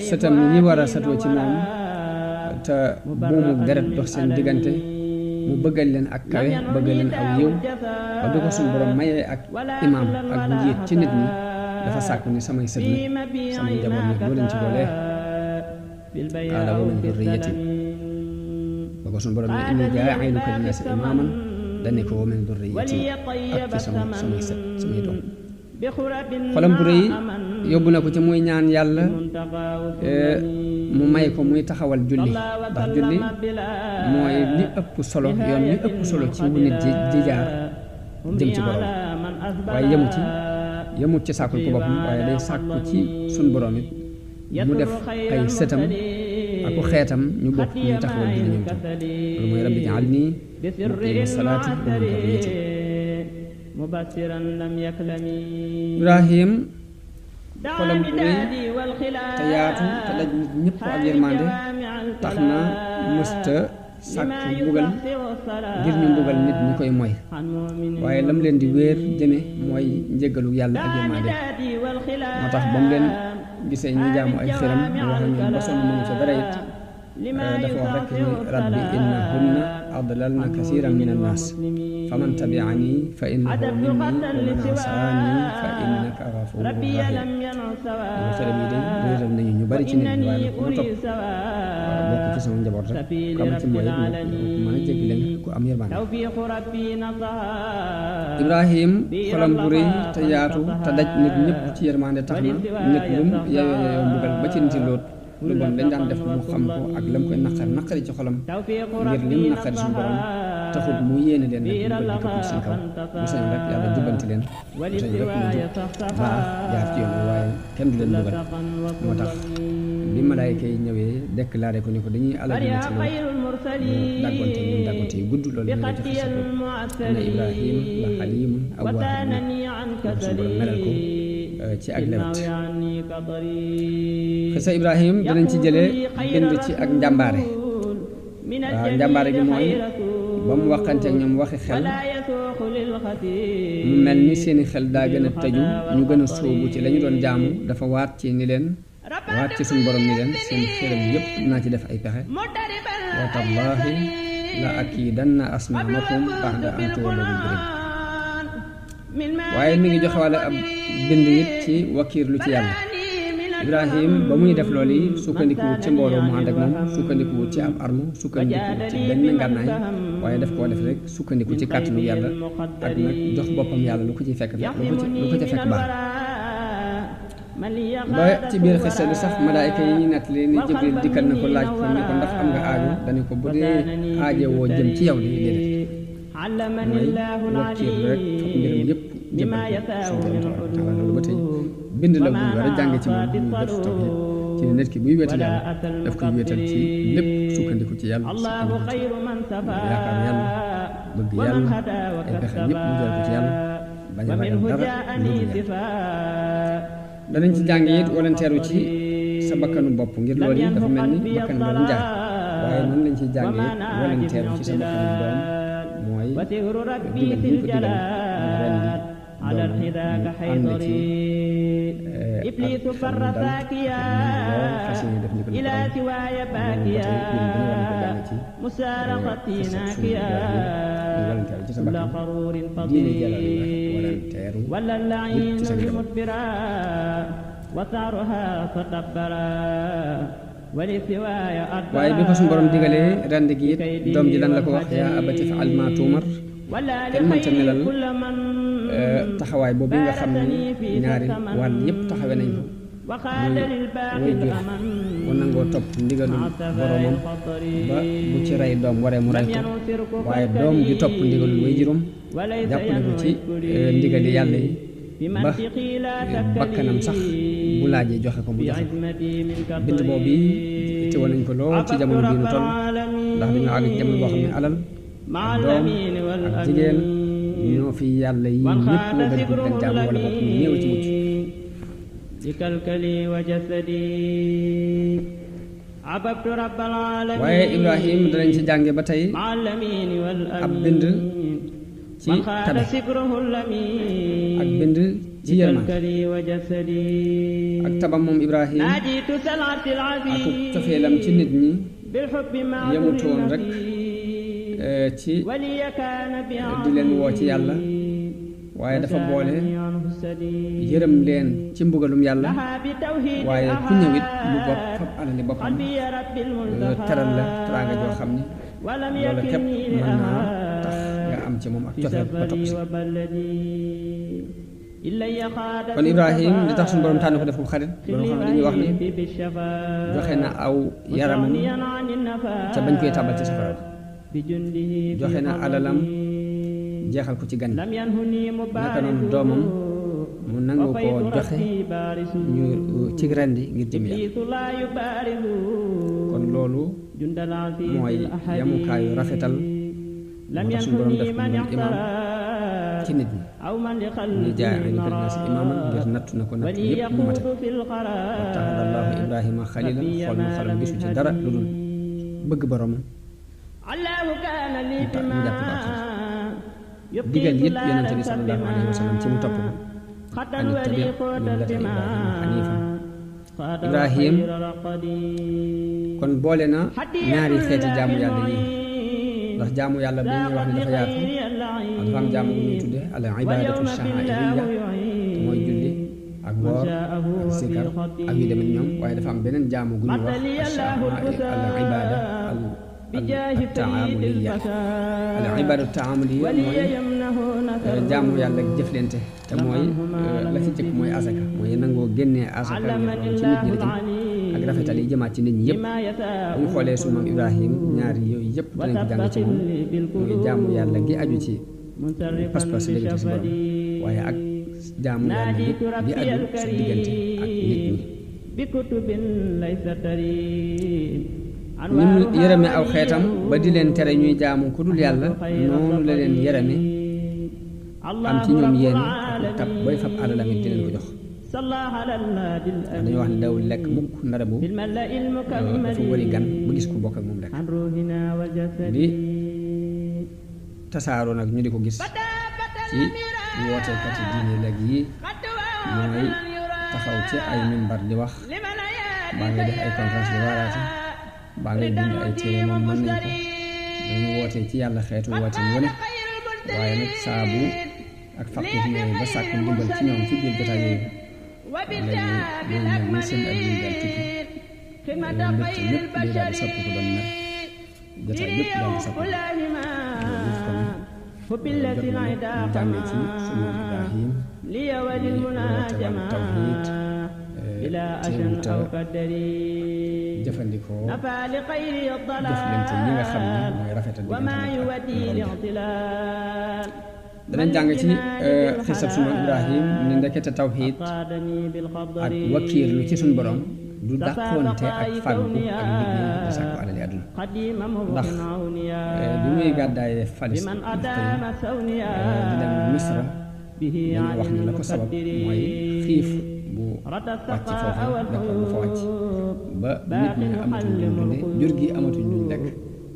sëtam ñi war a satoo ci moom te buumu deret dox seen diggante mu bëggal leen ak kawe bëggal leen aw yiw ba du ko suñu borom mayee ak imaam ak njiit ci nit ñi dafa sàkku ni samay sët nag samay njaboot nag doo leen ci boolee qaala wa min durriyati ba ko suñu borom ne inni jaa'iluka linnaasi imaaman dane ko wa min durriyati ak ci samay sët samay doom xolam bu rëy yóbbu na ko ci muy ñaan yàlla mu may ko muy taxawal julli ndax julli mooy li ëpp solo yoon li ëpp solo ci wu nit di jaar jëm ci borom waaye yemut ci sàkkul ko boppam waaye day sàkku ci sun borom it mu def ay sëtam ak xeetam ñu bokk ñu taxawal julli ñoom tam loolu mooy rabbi ij'alni muqiima salaati wa min dhurriyyati Ibrahim xolam bu rëy te yaatu te daj nit ñëpp ak yërmande tax na mësta sàkk mbugal ngir ñu mbugal nit ñi koy moy waaye lam leen di wéer jëme mooy njëggalu yàlla ak yërmande moo tax ba mu leen gisee ñu jaamu ay xiram mu wax ak ñoom ba sonn mënu ca dara it dafa wax rek ni rabbi innahunna adlalna kasiran min annaas faman tabi'ani fa innahu minni wa man asaani fa innaka ghafurun rahim yow xiram yi day réeral nañu ñu bari ci nit ñi waaye nag ku ma topp bokk ci sama njaboot rek ku am ci mooy it nag mën a jéggi leen ku am yërmande Ibrahim xolam bu rëy te yaatu te daj nit ñëpp ci yërmande tax na nit lum yeyoo mbugal ba ci niti Lóot lu bon dañ daan def mu xam ko ak lam koy naqari ci xolam ngir lim naqari suñu borom taxut mu yéene leen nag mbugal di këpp ci seen kaw bu sañ rek yàlla jubbanti leen bu sañ rek ñu jub baax jaar ci yoon waaye kenn du leen mbugal moo tax bi malaayka yi ñëwee déclaré ko ni ko dañuy alal nit ci loolu mu dàggonte ñun dàggonte yu gudd loolu ñu joxe sa bopp ne Ibrahim la xalimun awwaahun loolu suñu borom melal ko ci ak lewet xisa Ibrahim dinañ ci jëlee bind ci ak njàmbaare waaw njàmbaare gi mooy ba mu waxanteeg ñoom waxi xel mu mel ni seeni xel daa gën a tëju ñu gën a sóobu ci la ñu doon jaamu dafa waat ci ni leen waat ci suñu borom ni leen seen xelam yépp naa ci def ay pexe wa tallaahi la akiidanna asnaamakum ba'da an tuwallu mudbirin waaye mi ngi joxe wàlla ab bind it ci wakiirlu ci yàlla Ibrahim ba muy def loolu yi sukkandikuwut ci mbooloo mu ànd ak moom sukkandikuwut ci ab arme sukkandikuwut ci benn ngànnaay waaye daf koo def rek sukkandiku ci kàttanu yàlla ak nag jox boppam yàlla lu ko ci fekk lu ko ci fekk baax ba ci biir xista bi sax malaayka yi ñu nettali ni Jibril dikkal na ko laaj ko ni ko ndax am nga aajo dañu ko bu dee aaje woo jëm ci yow di déedéet mooy wakkiir rek fab mbiram yëpp jëmbal ko suñu borom tabaaraka wa taala loolu ba tey bind la bu war a jàng ci moom muy def tawhiid ci ne nit ki buy wéetal yàlla daf koy wéetal ci lépp sukkandiku ci yàlla sukkandiku ci yaakaar yàlla bëgg yàlla ay pexe yëpp mu jël ko ci yàlla bañ a ragal dara lu dul yàlla danañ ci jàng it walanteeru ci sa bakkanu bopp ngir loolu yi dafa mel ni bakkan doon jaar waaye noonu lañ ciy jàng it walanteeru ci sa bakkanu doom mooy digal bi ñu ko digal mu rendi doomam mu ànd ci ak xel mu dal ak lool fas yéene def ni ko noonu ba tey ñun dañu war ko jàng ci xisa suñu ñu walanteeru ci sa bakkan diine jàllal la walanteeru yëpp ci sa njaboot waaye bi ko suñu borom digalee rend gi it doom ji lan la ko wax yaa abati fa'al maa tu'mar kenn mënta melal taxawaay boobu nga xam ne ñaari wàll yëpp taxawe nañ ko muy way jur mu nangoo topp ndigalul boromam ba bu ci rey doom waree mu rey ko waaye doom ju topp ndigalul way juróom jàppale ko ci ndigali yàlla yi ba bakkanam sax bu laajee joxe ko mu joxe bind boobu te woon nañ ko lool ci jamono bii nu toll ndax dañoo àgg ci jamono boo xam ne alal ak doom ak jigéen ñoo fi yàlla yi ñëpp mu bari bu leen jaamu wala bopp ñu néew ci mucc waaye Ibrahim danañ ci jànge ba tey ab bind ci tabe ak bind ci yërmande ak tabam moom Ibrahim ak cofeelam ci nit ñi yemutoon rek ci di leen woo ci yàlla waaye dafa boole yërëm leen ci mbugalum yàlla waaye ku ñëwit mu bopp fab alali boppam teral la teraanga joo xam ni loola képp mën naa tax nga am ci moom ak cofeel ba topp si kon Ibrahim li tax suñu borom tànn ko def ko xarit borom xam ne dañuy wax ni joxe na aw yaramam ca bañ koy tàbbal ci safara joxe na alalam jeexal ko ci gan naka noonu doomam mu nangu koo joxe ñu ci rendi ngir jëm yàlla kon loolu mooy yamukaayu rafetal moo tax suñu borom def ko mu imaam ci nit ñi ñu jaay ay nit ñi si imaaman ngir nattu na ko natt yëpp mu mate wattaxada allahu ibrahima xalilan xool mu xalam gisu ci dara lu dul bëgg boromam mu jàpp ko ak digal yëpp yonente bi sallallahu alayhi wa sallam ci mu topp ko an ittabi millata ibrahima xanifan Ibrahim kon boole na ñaari xeeti jaamu yàlla yi ndax jaamu yàlla bi ñuy wax ne dafa yaatu dafa am jaamu bu ñuy tudde al ibadatu sha'airiyya te mooy julli ak woor ak sikar ak yu demee ñoom waaye dafa am beneen jaamu gu ñuy wax al ibada al ibada taamuliyya mooy jaamu yàlla ak jëflante te mooy la ci jëkk mooy asaka mooy nangoo génnee asaka ci nit ñi la jëm ak rafetal yi jëmaat ci nit ñi yëpp bu ñu xoolee su maam Ibrahim ñaari yooyu yëpp danañ ko jàng ci moom muy jaamu yàlla gi aju ci pas-pas sa diggante si borom waaye ak jaamu yàlla gi aju sa diggante ak nit ñi ni mu yërëme aw xeetam ba di leen tere ñuy jaamu ku dul yàlla noonu la leen yërëme am ci ñoom yéen ak tab booy fab alalam it di leen ko jox dañoo wax ne dawul lekk mukk ndara bu dafa wari gan ba gis ko bokk ak moom rek di tasaaroo nag ñu di ko gis ci wooteekati diine léegi yi mooy taxaw ci ay mimbar di wax baa ngay def ay conférence di waaraate baa ngay bind ay téere moom mën nañ ko dañu wootee ci yàlla xeetu woote wane waaye nag saabu ak fakku ci ñëwee ba sàkku ndimbal ci ñoom ci biir jotaay yooyu léegi loolu mel ni seen ak ñu daal tukki mbégte ñëpp day daal di soppi ko doon mer jotaay yëpp daal di soppi loolu yëpp kon jot na ñu jàngee ci suñu Ibrahim ñu woote wàllu tawhiid teewuta jëfandikoo jëflante ñi nga xam ne mooy rafetal diggante danañ jàng ci xisab sunu Ibrahim ni ndekete tawhiid ak wakiirlu ci suñu borom du dàqoonte ak fàggu ak liggéey di sàkku alali àdduna ndax bi muy gàddaaye Palestine di dem Misra dañu wax ne la ko sabab mooy xiif bu wàcc foofu nekkoon bu fa wàcc ba nit ñi amatuñ luñ dunde jur gi amatuñ luñ lekk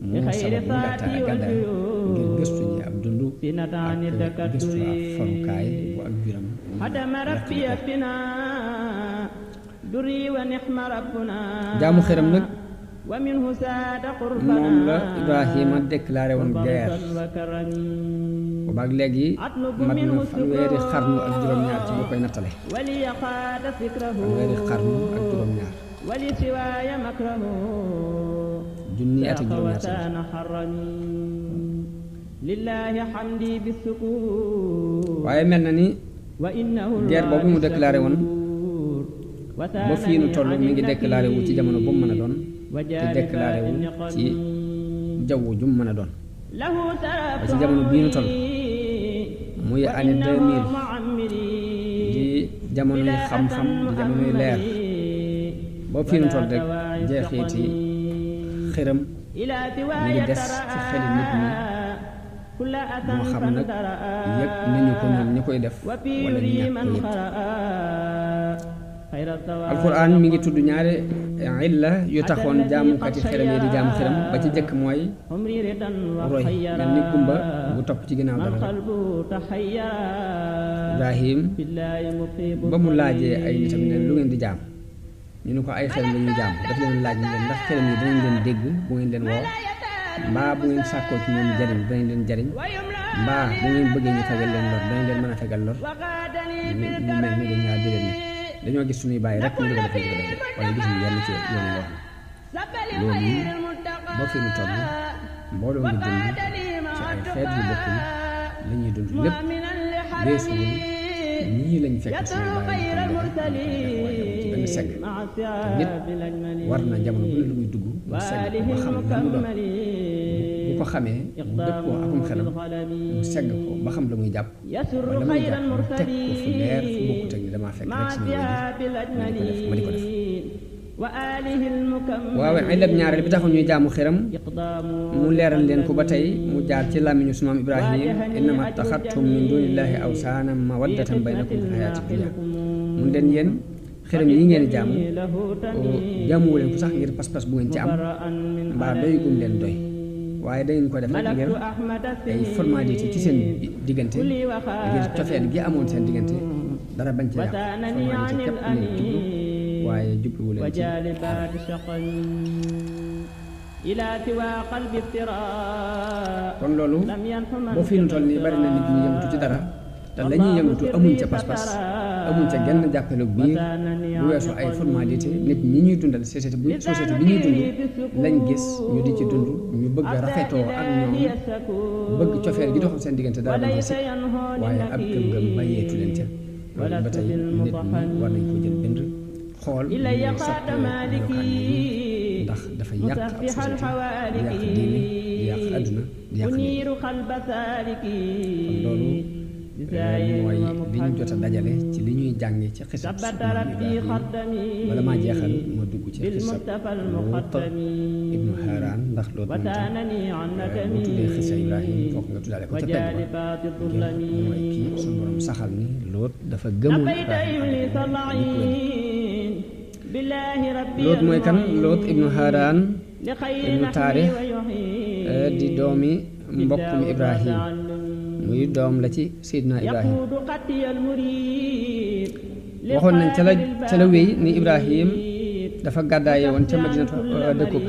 moo sabab mu gàddaay ngir gëstu ji ab dund ak gëstu ab farukaay bu ak biram jaamu xëram nag moom la Ibrahima déclaré woon guerre boobaag léegi mat na fanweeri xarnu ak juróom-ñaar ci boo koy nattale fanweeri xarnu ak juróom-ñaar junni at ak juróom-ñaar waaye mel na ni guerre boobu mu déclaré woon ba fii nu toll mi ngi déclaré wu ci jamono bu mu mën a doon te déclaré wu ci jaww ju mu mën a doon ba ci jamono bii nu toll muy année 2000 jamonoy xam-xam di jamonoy leer ba fi nu toll rek jeexiti xëram mu ngi des ci xeli nit ñi moo xam nag yëg nañu ko ñoom ñi koy def wala ñu ñàkk ko yëg alquran mi ngi tudd ñaari illa yu taxoon jaamukati xëram yi di jaamu xëram ba ci jëkk mooy roy mel ni gumba bu topp ci ginnaaw dara rek Ibrahim ba mu laajee ay nitam ne lu ngeen di jaam ñu ne ko ay xëram la ñuy jaam daf leen laaj ne leen ndax xëram yi danañ leen dégg bu ngeen leen woo mbaa bu ngeen sàkkoo ci ñoom jariñ danañ leen jariñ mbaa bu ngeen bëggee ñu fegal leen lor danañ leen mën a fegal lor mu mel ni dañ ñaa déleen ne dañoo gis suñuy bàyyi rek ñu di ko def waaye gis ñu yenn ci yoonu wax loolu yi boo fi mu toll mbooloo ngi dund ci ay xeet yu bokkul la ñuy dund lépp weesuwul ñii lañ fekk suñuy bàyyi ñu ko def waaye ci benn segg te nit war na jamono bu ne lu muy dugg mu segg ko ba xam la mu doon bu ko xamee mu dëppoo akum xelam mu segg ko ba xam la muy jàpp wala la muy jàpp mu teg ko fu leer fu bokkut ak ni damaa fekk rek suñu wéy ma di ko def waaw ilab ñaareel bi taxu ñuy jaamu xeram mu leeral leen ko ba tey mu jaar ci làmmiñu sunu maam Ibrahim innama taxattum min dunillahi awsaana mawaddatan baynakum fi hayaati dunya mun leen yéen xeram yi ngeen jaamu jaamuwu leen ko sax ngir pas-pas bu ngeen ci am mbaa doy gum leen doy waaye dangeen ko def rek ngir ay formalité ci seen diggante ngir cofeel gi amoon seen diggante dara bañ ci yàq formalité képp leen jublu waaye jubluwu leen ci kon loolu boo fi nu toll nii bari na nit ñi yëngatu ci dara te la ñuy yëngatu amuñ ca pas-pas amuñ ca genn jàppale biir bu weesu ay formalité nit ñi ñuy dundal société bi ñuy dund lañ gis ñu di ci dund ñu bëgg rafetoo ak ñoom bëgg cofeel gi doxul seen diggante dara bañ ci waaye ab gëm-gëm bàyyeetu leen ca loolu ba tey nit ñi war nañ ko jël bind xool ñu soppi melokaan yi ndax dafa yàq ab société di yàq diine di yàq àdduna di yàq nit kon loolu mooy li ñu jot a dajale ci li ñuy jànge ci xisab Ibrahim bala maa jeexal ma dugg ci xisab Luut ibnu Haaraan ndax Luut moom tam bu tuddee xisa Ibrahim foog nga tuddaale ko ca pegg ba ngir mooy kii suñu borom saxal ni Luut dafa gëmoon Ibrahim Luut mooy kan Luut ibnu Haaraan ibnu Taarix di doomi mbokkum Ibrahim muy doom la ci Seydina Ibrahim waxoon nañ ca la wéy ni Ibrahim dafa gàddaaye woon ca Madinatu dëkkub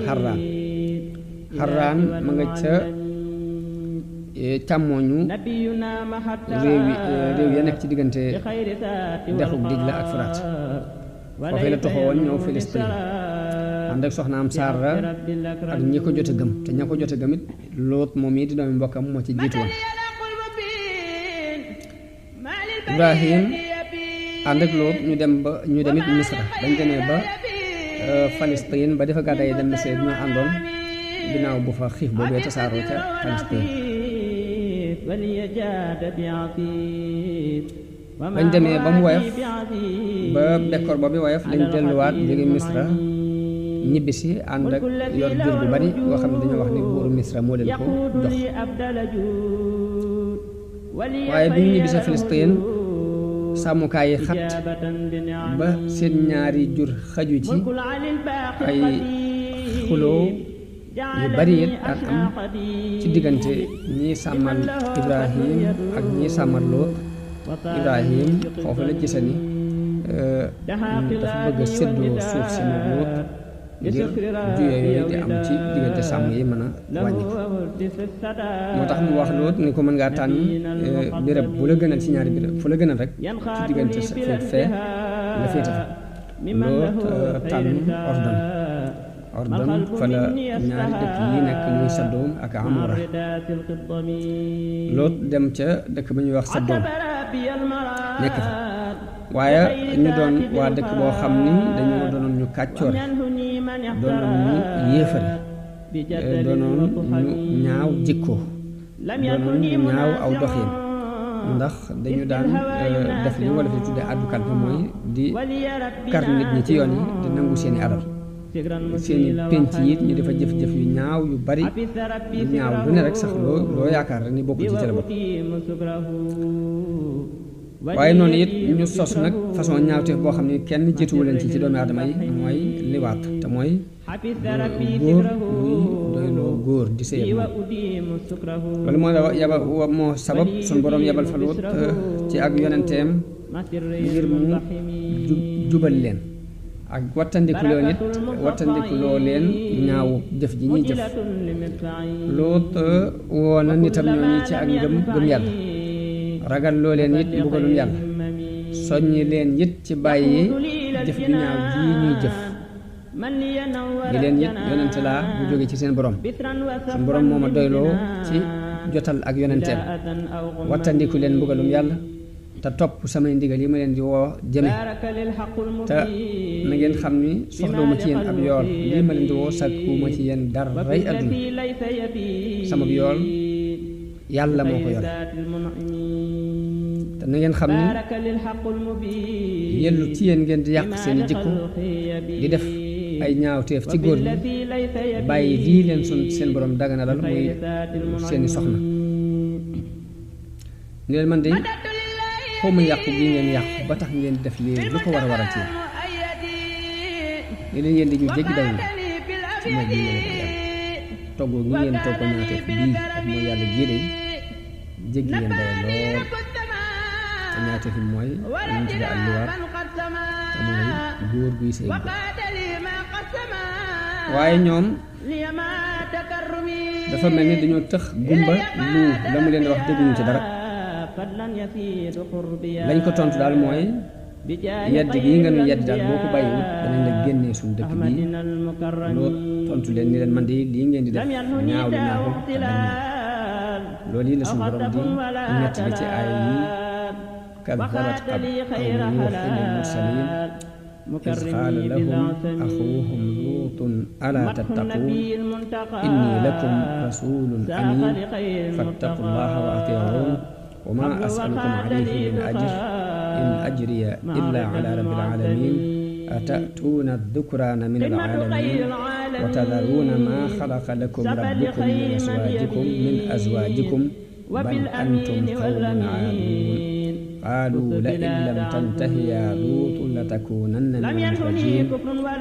Harraan ma nga ca càmmooñu réew ya nekk ci diggante dexub Dijla ak Furaat foofee la toxoo woon ñëw Filistin ànd ak soxnaam Saara ak ñi ko jot a gëm te ña ko jot a gëm it Luut moom yi di doomi mbokkam moo ci jiitu woon Ibrahim ànd ak Luut ñu demit Misra bañ demee ba Palestine ba defa gàddaay dem Misra ñoo àndoon ginnaaw bu fa xiif boobee tasaaroo ca Palestine bañ demee ba mu woyof ba bekkoor boobu woyof lañ delluwaat jóge Misra ñibbisi ànd ak yor jur bu bari boo xam ne dañoo wax ni buuru Misra moo leen ko jox waaye bi ñu ñibbisi Palestine sàmmukaay yi xat ba seen ñaari jur xaju ci ay xuloo yu bari it daan am ci diggante ñii sàmmal Ibrahim ak ñii sàmmal Luut Ibrahim foofu la gise ni dafa bëgg a séddoo suuf si mu Luut ngir juye yooyu di am ci diggante sàmm yi mën a wàññi ko moo tax mu wax Luut ni ko mën ngaa tànn béréb bu la gënal ci ñaari béréb fu la gënal rek ci diggante sa fee nga féete fa Luut tànn Ordon fa la ñaari dëkk yi nekk muy Saddoom ak Amora Luut dem ca dëkk ba ñuy wax Saddoom nekk fa waaye ñu doon waa dëkk boo xam ni dañoo doonoon ñu kàccoore doonoon ñu yéefare doonoon ñu ñaaw jikkoo doonoon ñu ñaaw aw doxin ndax dañu daan def li wala fi tuddee addu kalpe mooy di kar nit ñi ci yoon yi di nangu seeni alal seeni penc yi ñu dafa jëf-jëf yu ñaaw yu bari yu ñaaw lu ne rek sax loo yaakaar rek ni bokkul ci la bokk waaye noonu it ñu sos nag façon ñaawteef boo xam ne kenn jiituwu leen ci doomi aadama yi mooy liwaat te mooy góor muy doyloo góor di sëy loolu moo sabab suñ boroom yebal fa Luut ci ak yonenteem ngir mu jubal leen ak wattandikuloo leen ñaawu jëf ji ñuy jëf Luut woo na nitam ñooñu ci ak gëm yàlla ragal loo leen it mbugalum yàlla soññi leen it ci bàyyi jëf ju ñaaw ji ñuy jëf di leen it yonente laa bu jóge ci seen borom seen borom moo ma doyloo ci jotal ak yonenteem wattandiku leen mbugalum yàlla te topp samay ndigal yi ma leen di woo jëme te na ngeen xam ni soxlawuma ci yéen ab yool lii ma leen di woo sàkkuwuma ci yéen dara rey àdduna sama yool yàlla moo ko yore te na ngeen xam ni yellu ci yéen ngeen di yàq seeni jikko di def ay ñaawteef ci góor ñi bàyyi lii leen seen borom daganalal muy seeni soxna ni leen man de xaw ma yàqu gi ngeen yàqu ba tax ngeen def lii lu ko war a waral ci yéen ni leen yéen di ñu jéggi dayu ci mooy bii ngeen ko yàlla toggoo gi ngeen toggoo ñaawteef bii ak mooy yàlla gii de jéggi ngeen dayo lool te ñaawteef bi mooy ñu tudde ak liwaat te mooy góor guy sëy waaye ñoom dafa mel ni dañoo tëx gumba lu la mu leen di wax dégguñu ci dara lañ ko tontu daal mooy yedd gii nga nu yedd daal boo ko bàyyiwut danañ la génnee suñu dëkk bii loo tontu leen ni leen man de lii ngeen di def ñaaw li ñaaxul te dañ loolu yi la suñu borom di nettali ci aay yi kaddabat qawmu nuuhin al-mursaliin إذ قال لهم أخوهم لوط ألا تتقون إني لكم رسول أمين فاتقوا الله وأطيعون وما أسألكم عليه من أجر إن أجري إلا على رب العالمين أتأتون الذكران من العالمين وتذرون ما خلق لكم ربكم من أزواجكم بل أنتم قوم عادون قالوا لئن لم تنته يا لوط لتكونن من المخرجين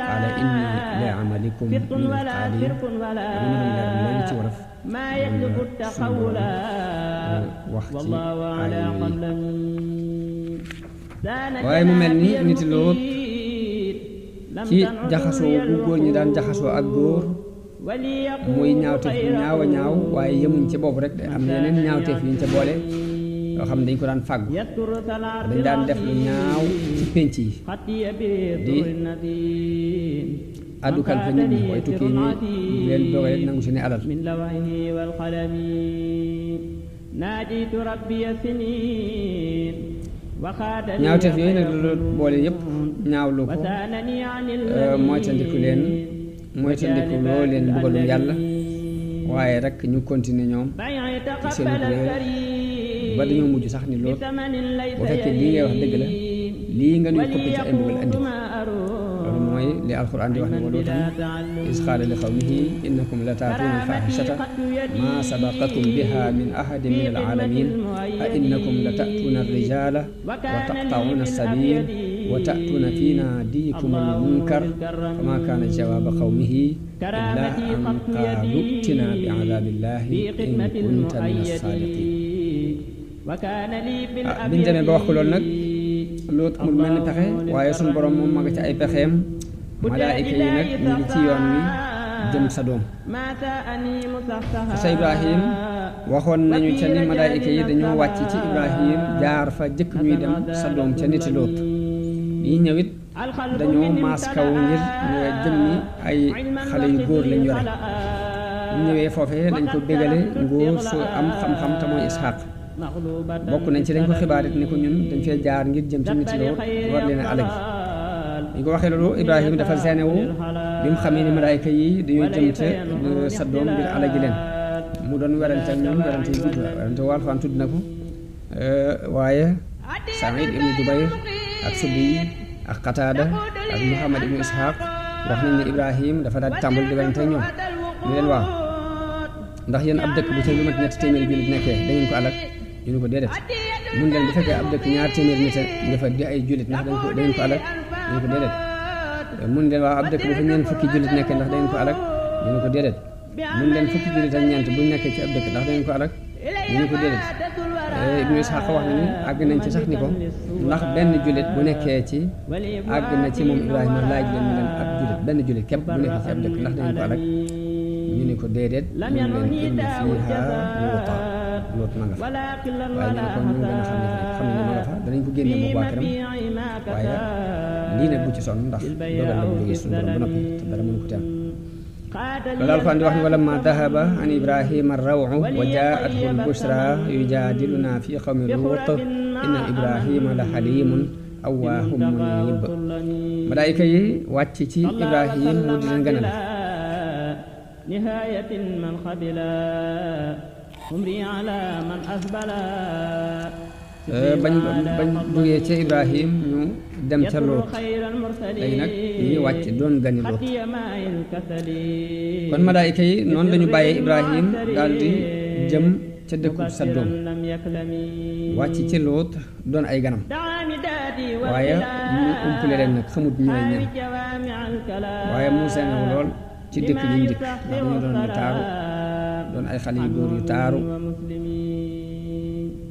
قال إني لعملكم من القالين ما يخلق التقول والله على waaye mu mel ni nit Luut ci jaxasoo bu góor ñi daan jaxasoo ak góor muy ñaawteef bu ñaaw a ñaaw waaye yemuñ ci boobu rek de am na yeneen ñaawteef yuñ ca boole yoo xam ne dañ ko daan fàggu dañ daan def lu ñaaw ci pénc yi di addu kalpe nit ñi way tukki ñi leen dogale nangu seeni alal ñaawteef yooyu nag la boole yëpp ñaawlu ko moytandiku loo leen mbugalum yàlla waaye rek ñu continuer ñoom ci seen kuréel ba dañoo mujj sax ni lool bu fekkee lii ngay wax dëgg la lii nga nuy koppi ci ay mbugal andi ko loolu mooy li alquran di wax ne wa luutan iz qaala li qawmihi innakum la taatuuna alfaaxishata maa sabaqakum biha min ahadin min alalamin a innakum la taatuuna alrijala wa taqta'uuna alsabil wa ta'tuuna fi naadikum almunkar fama kaana jawaaba qawmihi illa an qaalu i'tinaa bi'adaabillahi in kunta min as-saadiqin biñ demee ba wax ko loolu nag Luut amul mel ni pexe waaye suñu borom moom ma nga ci ay pexeem malaayika yi nag ñu ngi ci yoon wi jëm Sadom sa Ibrahim waxoon nañu ca ni malaayika yi dañoo wàcc ci Ibrahim jaar fa jëkk ñuy dem Sadom ca niti Luut yi ñëwit dañoo maas kaw ngir jëmmi ay xale yu góor lañ yore ñu ñëwee foofee dañ ko bégale nguur su am xam-xam te mooy Isxaaq bokk nañ ci dañ ko xibaar it ne ko ñun dañ fee jaar ngir jëm ci nit Luut war leen a alagi dañ ko waxee loolu Ibrahima dafa seenewu bi mu xamee ni malaayka yi dañoo jëm ca Sadom ngir alagi leen mu doon werante ak ñoom werante yi gudd werante waa Alxuraan tudd na ko waaye Saïd ibnu Jubayr ak Suddi ak Qataada ak Muhammad ibnu Ishaq wax nañ ne Ibrahim dafa daal di tàmbali di werante ñoom ñu leen waaw ndax yéen ab dëkk bu ca lu mat ñetti téeméeri jullit nekkee da ngeen ko alak ñu ne ko déedéet mun leen bu fekkee ab dëkk ñaar téeméeri nit dafa di ay jullit ndax da ngeen ko alak ñu ne ko déedéet mun leen waaw ab dëkk bu fa ñeent fukki jullit nekkee ndax da ngeen ko alak ñu ne ko déedéet mun leen fukki jullit ak ñeent buñ nekkee ci ab dëkk ndax da ngeen ko alak ñu ne ko déedéet Ibnu Ishaq wax na ni àgg nañ ci sax ni ko ndax benn jullit bu nekkee ci àgg na ci moom Ibrahima laaj leen ñu leen ab jullit benn jullit képp bu nekkee ci ab dëkk ndax da ngeen ko alak ñu ne ko déedéet ñu leen inna fiihaa Luut ma nga fa waaye ñu ne ko ñu gën a xam ne ma nga fa danañ ko génne moom waa këram waaye lii nag bu ci sonn ndax dogal la bu jógee suñu borom ba noppi te dara mënu ko teem loolu Alxuraan di wax ni walammaa dhahaba an Ibrahima ar-raw'u wa jaa'athu al-bushraa yujaadilunaa fii qawmi Luut inna Ibrahima la haliimun awwaahun muniib malaayika yi wàcc ci Ibrahim mu di leen gënal nihayatin man qabila umri ala man asbala bañ jógee ca Ibrahim ñu dem ca Luut léegi nag ñuy wàcc doon gani Luut kon malaayika yi noonu lañu bàyyee Ibrahim daal di jëm ca dëkku Sadum wàcc ci Luut doon ay ganam waaye ñu umpule leen nag xamut ñooy ñan waaye mu seenewu lool ci dëkk yi ñu dikk ndax dañu doon ñu taaru doon ay xale yu góor yu taaru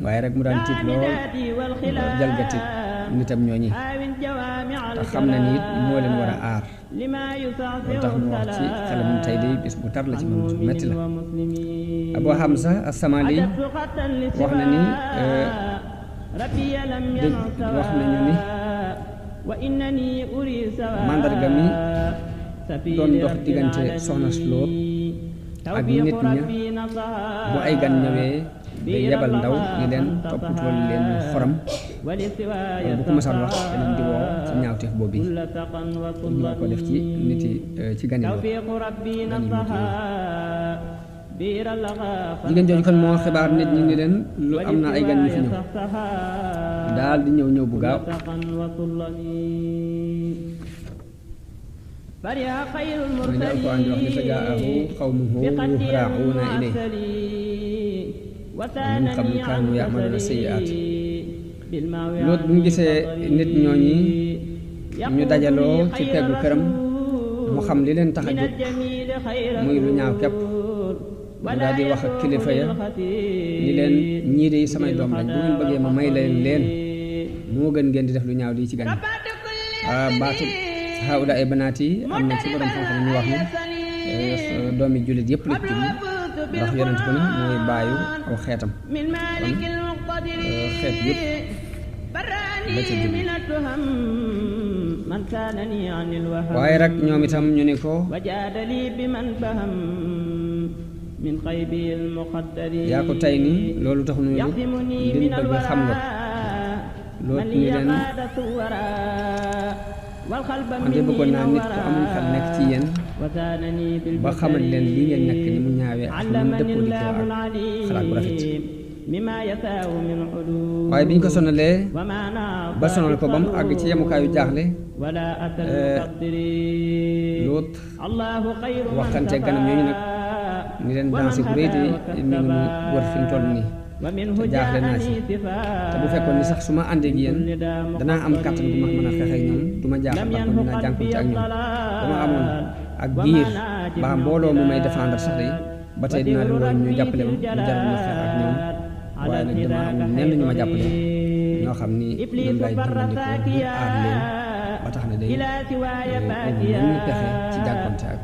waaye rek mu daan tiit lool jalgati nitam ñooñi te xam na ni it moo leen war a aar loolu tax mu wax ci xelam tey day bis bu tar la ci moom bis bu metti la Abu Hamza as-Samali wax na ni wax nañu ni mandarga mi doon dox diggante soxna Luut ak nit ña bu ay gan ñëwee day yebal ndaw ni leen toppatoo leen xorom bu ko mësaan wax dañu di woo ci ñaawteef boobu yi ñu ko def ci nit yi ci gani Luut jigéen jooju kon moo xibaar nit ñi ni leen lu am na ay gan ñu fi ñëw daal di ñëw bu gaaw mooy ne Alxuraan di wax ni fa jaa'ahu qawmuhu yuhra'uuna ilayhi wa min qablu kaanu ya'maluuna sayyi'aat Luut bu ñu gisee nit ñooñi ñu dajaloo ci peggu këram mu xam li leen tax a jóg muy lu ñaaw képp mu daal di wax ak kilifa ya ni leen ñii de samay doom lañ bu ngeen bëggee ma may leen moo gën ngeen di def lu ñaaw di ci gan baatu haula ay banaat yi am na ci borom xam-xam ñu wax ni doomi jullit yëpp la ci jublu ndax yonent ko ni mooy bàyyu aw xeetam kon xeet yëpp la ca jublu waaye rek ñoom itam ñu ni ko yaa ko tey ni loolu tax nu liñ bëgg xam nga loolu ni leen man de bëggoon naa nit ku amul xel nekk ci yéen ba xamal leen lii ngeen nekk ni mu ñaawee ak ni mu dëppoo di ak xalaat bu rafet waaye bi ñu ko sonalee ba sonal ko ba mu àgg ci yemukaayu jaaxle Luut waxante ganam ñooñu nag ni leen dansé bu rëy de mi ngi mu wër fi mu toll nii te jaaxle naa ci te bu fekkoon ni sax su ma àndee ak yéen danaa am kàttan bu ma mën a xeex ak ñoom du ma jaaxal ndax man dinaa jànkuwante ak ñoom ba ma amoon ak biir ba mbooloo mu may défendre sax de ba tey dinaa leen woon ñu jàppale ma lu jaral ma xeex ak ñoom waaye nag dama amul ñenn ñu ma jàppale ñoo xam ni ñoom lay dimbandikoo ngir aar leen ba tax na day amul yenn pexe ci jànkuwante ak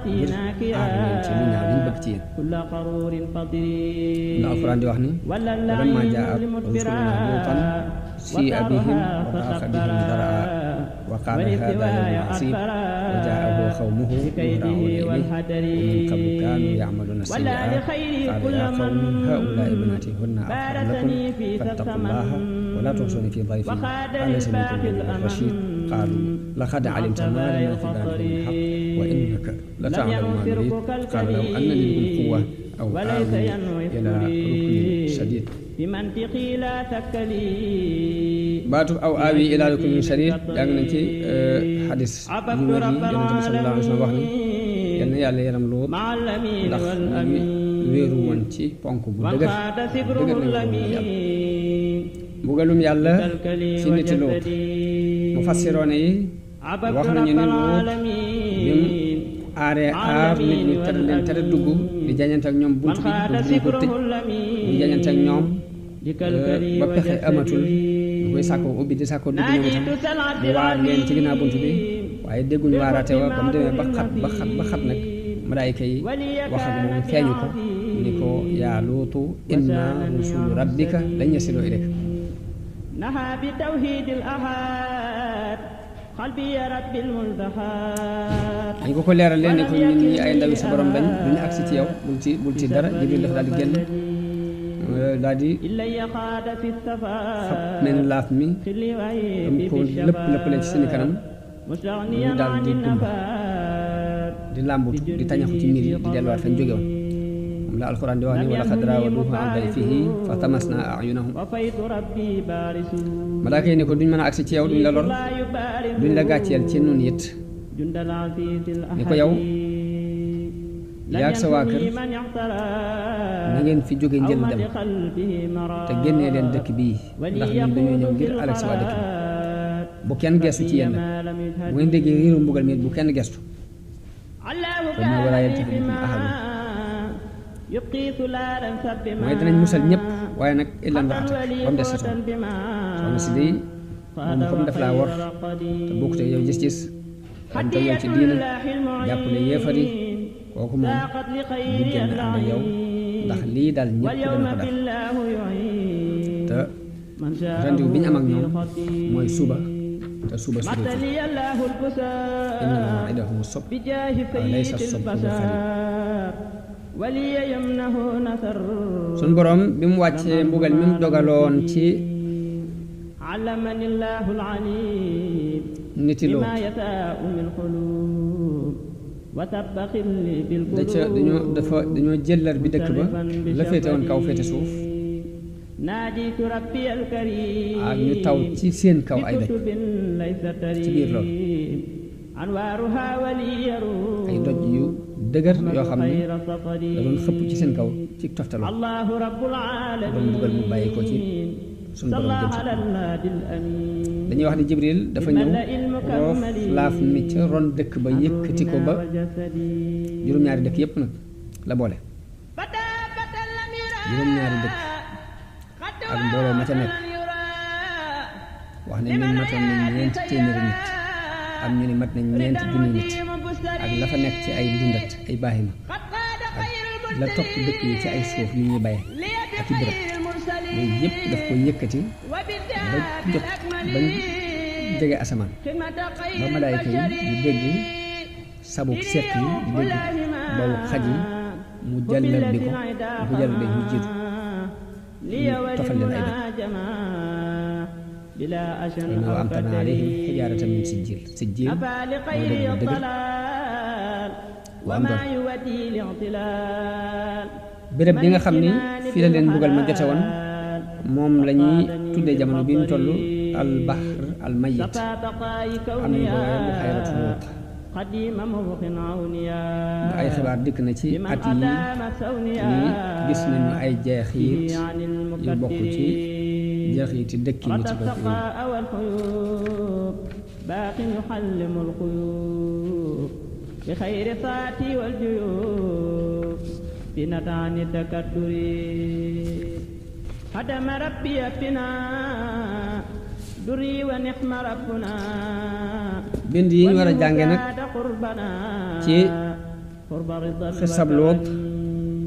ñii ngir aar leen ci lu ñaaw liñ bëgg ci yéen. la Alxuraan di wax ni walammaa jaa'at rusulunaa Luutan sii'a bihim wa daaqa bihim zar'an wa qaala haadhaa yawmun 'asiib wa jaa'ahu qawmuhu yuhra'uuna ilayhi wa min qablu kaanuu ya'maluuna sayyi'aat qaala yaa qawmi haa'ulaa'i banaatii hunna atharu lakum fattaqullaaha wa laa tukhzuunii fii dayfii alaysa minkum rajulun rashiid qaaluu laqad 'alimta maa lanaa fii baladika min haqq wa innaka lata'lamu maa nuriid qaala law anna lii bikum quwwatan aw aawi ila ruknin shadid baatu aw aawi ila ruknin shadid jàng nañ ci xadis yu wér yi yonent bi sallallahu alayhi wa sallam wax ni yal na yàlla yaram Luut ndax ñu wéeru woon ci ponk bu dëgër lañ ko yàlla mbugalum yàlla ci niti Luut mu fassiroone yi wax nañu ne Luut bi mu aaree aar nit ñi tere dugg di jañante ak ñoom bunt bi ko tëj di jañante ak ñoom ba pexe amatul ñu koy sàkkoo ubbi di sàkkoo dugg ñoom itam mu waar leen ci ginnaaw bunt bi waaye dégguñu waaraate wa ba mu demee ba xat nag malaayika yi wax ak moom feeñu ko ni ko yaa Luutu inna rusulu rabbika lan yasilu ilayka dañ ko leeral leen ne ko ñun ñi ay ndawi sa borom lañ duñu agsi ci yow bul ci dara Jibril dafa daal di génn daal di fab mel laaf mi am ko lépp leen ci seeni kanam ñu daal di dumba di làmbut di tañaxu ci miir yi di delluwaat fañ jóge woon moom la alxuraan di wax ni wa laqad raawaduuhu an dayfihi fa tamasnaa a'yunahum malaaka yi ne ko duñ mën a agsi ci yow duñ la lor duñ la gàcceel ci nun it ni ko yow yaag sa waa kër na ngeen fi jóge njël dem te génnee leen dëkk bii ndax ñun dañoo ñëw ngir alak si waa dëkk bi bu kenn gestu ci yéen bu ngeen déggee riiru mbugal mi bu kenn gestu kon mooy walaa yaltafit minkum ahadun mooy danañ musal ñëpp waaye nag illan ra atak ba mu des sa soxna si day moom comme daf laa war te bokkut ak yow gis-gis xam te yow ci diina jàppale yéefar yi kooku moom du génn ànd ak yow ndax lii daal ñëpp dana ko def te rendiw bi ñu am ak ñoom mooy suba te suba innama maw'iduhum as-subh wa laysa as-subhu bil-gharib sun borom bi mu wàccee mbugal mi mu dogaloon ci niti Luut dañoo jëllar bi dëkk ba la féete woon kaw féete suuf ak ñu taw ci seen kaw ay doj ci biir loolu ay doj yu dëgër yoo xam ne da doon xëpp ci seen kaw ci toftaloo doon mbugal mu bàyyi ko ci suñu borom jëm si dañuy wax ni Jibril dafa ñëw roof laaf mi ca ron dëkk ba yëkkati ko ba juróom-ñaari dëkk yépp nag la boole juróom-ñaari dëkk ak mbooloo ma ca nekk wax ne ñun matoon nañ ñeenti téeméeri nit am ñu ni mat nañ ñeenti junni nit ak la fa nekk ci ay ndundat ay baahima ak la topp dëkk yi ci ay suuf yu ñuy baye ak i bërëb yooyu yëpp daf ko yëkkati ba jot bañ jege asamaan ba malaayka yi di dégg sabuk seq yi di dégg bawu xaj yi mu jàllar bi ko bu jàllar bi mu jiitu ñu tofal leen ay dëkk wa amtarnaa alayhim hijaaratan min sijjiil mooy dëgg bu dëgër wa am doon béréb bi nga xam ni fii la leen mbugal ma jote woon moom la ñuy tuddee jamono bi ñu toll al bahr al mayyit am nañu ko waaye bu xayratu Luut ay xibaar dikk na ci at yi ni gis nañu ay jeexiit yu bokk ci jeexiti dëkki nit ci bopp هدم ربي بنا دري ونحم ربنا bind yi ñu war a jànge nag ci xisab Luut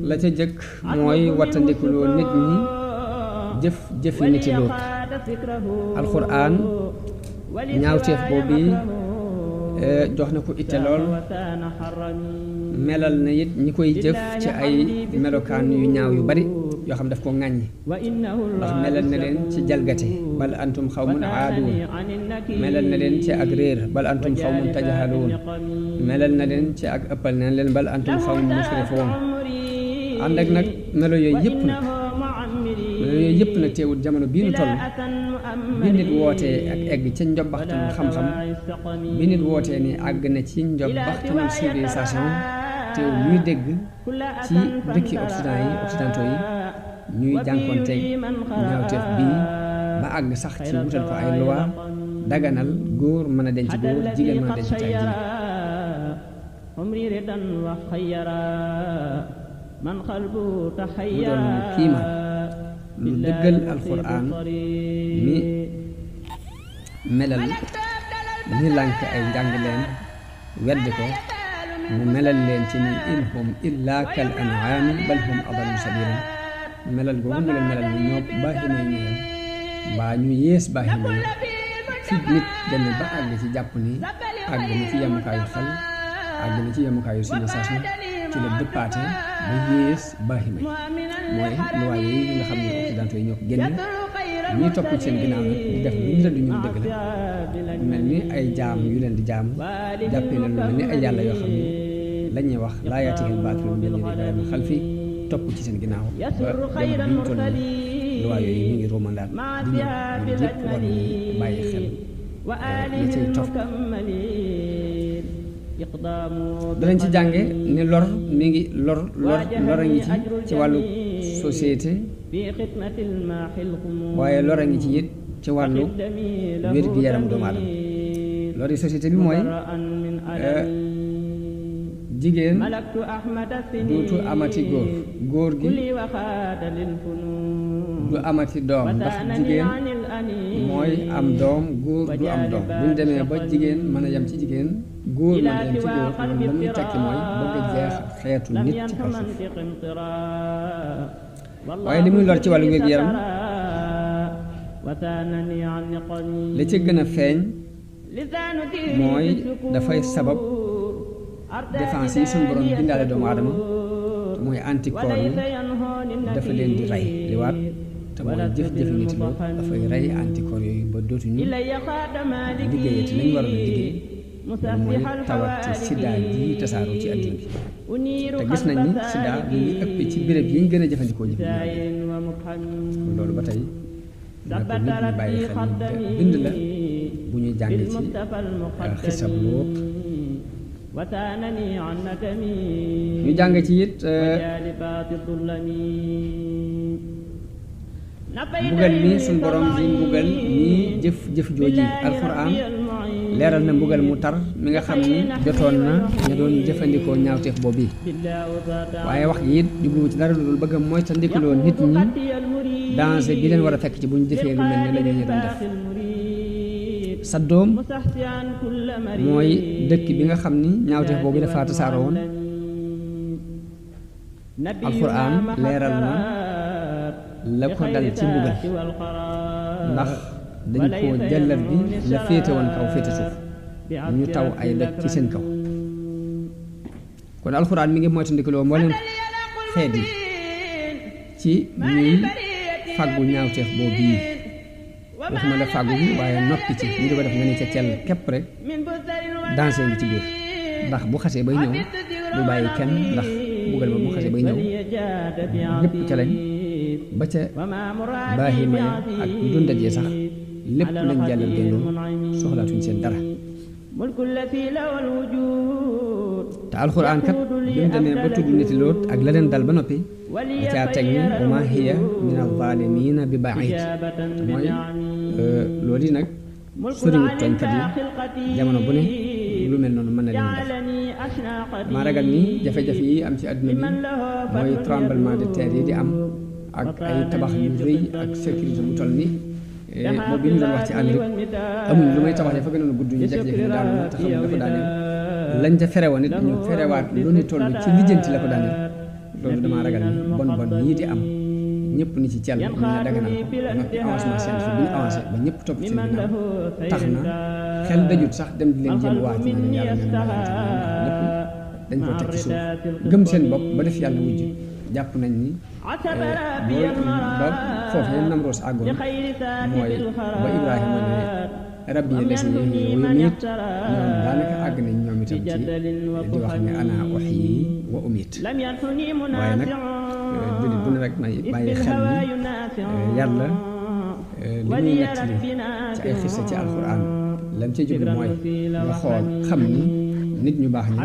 la ca jëkk mooy wattandikuloo nit ñi jëfi niti Luut alxuraan ñaawteef boobu jox na ko itte lool melal na it ñi koy jëf ci ay melokaan yu ñaaw yu bari yoo xam daf ko ŋàññi ndax melal na leen ci jalgati bal antum xawmun aaduun melal na leen ci ak réer bal antum xawmun tajhaluun melal na leen ci ak ëppal na leen bal antum xawmun musrifuun ànd ak nag melo yooyu yëpp nag teewul jamono bii nu toll bi nit wootee ak egg ca njobbaxtanul xam-xam bi nit wootee ni àgg na ci njobbaxtanul civilisation teewul ñuy dégg ci dëkki occidentaux yi ñuy jànkoonteeg ñaawteef bii ba àgg sax ci wutal ko ay loi daganal góor mën a denc góor jigéen mën a denc ca jigéen mu doon kiima lu dëggal alxuraan mi melal ñi lànk ay njàngleen wedd ko mu melal leen ci ni in hum illa kal an'aami bal hum adallu sabiila melal googu mu leen melal ni ñoo baaxima yi ñëwal mbaa ñu yées baaxima yi fi nit demee ba àgg ci jàpp ni àgg na ci yemukaayu xel àgg na ci yemukaayu civilisation ci la dëppaate ba yées baaxima yi mooy luwaay yooyu nga xam ne occidentaux yi ñoo ko génne ñuy topp ci seen ginnaaw nag di def lu ñu la du ñun dëgg la mel ni ay jaam yu leen di jaam jàppee leen lu mel ni ay yàlla yoo xam ne la ñuy wax laa yaatihil baatilu min bayni yadayhi wa min xalfihi topp ci seen ginnaaw ba jamono bi ñu toll nii luwaay yooyu ñu ngi romandaat di ñëw ñun yëpp war nañu bàyyi xel li ciy topp danañ ci jànge ni lor mi ngi lor a ngi ci wàllu société waaye lor a ngi ci it ci wàllu wér-gi-yaram doomu aadama lor yi société bi mooy jigéen duutu amati góor gi du amati doom ndax jigéen mooy am doom góor du am doom bu ñu demee ba jigéen mën a yem ci jigéen góor mën a yem ci góor loolu la muy tekki mooy bëgg a jeex xeetu nit ci kaw suuf waaye li muy lor ci wàllu wér-gu-yaram li ci gën a feeñ mooy dafay sabab défense yi suñu borom bindaale doomu aadama te mooy anticorps yi dafa leen di rey liwaat te mooy jëf-jëfi nit loolu dafay rey anticorps yooyu ba dootuñu liggéeyati lañ waroon a liggéey loolu mooy tawat sida ji tasaaroo ci àddina bi te gis nañ ni sida mu ngi ëpp ci béréb yi ñu gën a jëfandikoo loolu ba tey na ko nit ñi bàyyi xel bind la bu ñuy jàngee ci xisab Luut ñu jàng ci it mbugal mi suñ borom di mbugal ñii jëf jooji alxuraan leeral na mbugal mu tar mi nga xam ni jotoon na ña doon jëfandikoo ñaawteef boobu yi waaye wax yi it jubluwu ci dara loolu bëgg mooy ta ndikaloo nit ñi danger bi leen war a fekk ci bu ñu jëfee lu mel ni la ñu doon def Saddoom mooy dëkk bi nga xam ni ñaawteef boobu dafa tasaaroo woon alxuraan leeral na la ko dal ci mbugal ndax dañ koo jàllar bi la féete woon kaw féete suuf ñu taw ay doj ci seen kaw kon alxuraan mi ngi moytandikuloo mbooleem xeet yi ci ñuy fàggu ñaawteef boobu yi waxuma la fàggu bi waaye noppi ci ñu di ko def nga ne ca cell képp rek dansé ngi ci biir ndax bu xasee bay ñëw du bàyyi kenn ndax mbugal ba bu xasee bay ñëw ñëpp ca lañ ba ca baahima ya ak dundat yi sax lépp lañ jàllal génnoo soxlaatuñ seen dara te alxuraan kat bi mu demee ba tudd niti Loot ak la leen dal ba noppi da caa teg ni wa maa hiya min az-zaalimiina bi ba'iid mooy loolu yi nag soriwut tooñkat yi jamono bu ne lu mel noonu mën na leen def maa ragal ni jafe-jafe yi am ci àdduna bi mooy tremblement de terre yi di am ak ay tabax yu rëy ak sécurité bu toll ni boobu bi ñu doon wax ci Amérique amuñ lu may tabax ya fa gënoon a gudd ñu jékki-jékki ne daanu na te xam dafa daaneel lañ ca ferewoon it ñu ferewaat lu ni toll ci lijjanti la ko daaneel loolu damaa ragal ni bon yii di am ñëpp ni ci cell ñu ne daganal ko ba noppi avancement scientifique bi ñu avancé ba ñëpp topp ci seen ginnaaw tax na xel dajut sax dem di leen jéem waat na yàlla ñaan lépp dañ ko teg ci suuf gëm seen bopp ba def yàlla wujj jàpp nañ ni ba foofu yéen Namroos àggoon mooy ba Ibrahima ne rabbi lesi yumiit ñoom daanaka àgg nañ ñoom itam ci di wax ne ana uhyi wa umiit waaye nag jullit bu ne rek na bàyyi xel ni yàlla li muy nettali ci ay xissa ci alxuraan lam ca jublu mooy nga xool xam ni nit ñu baax ñi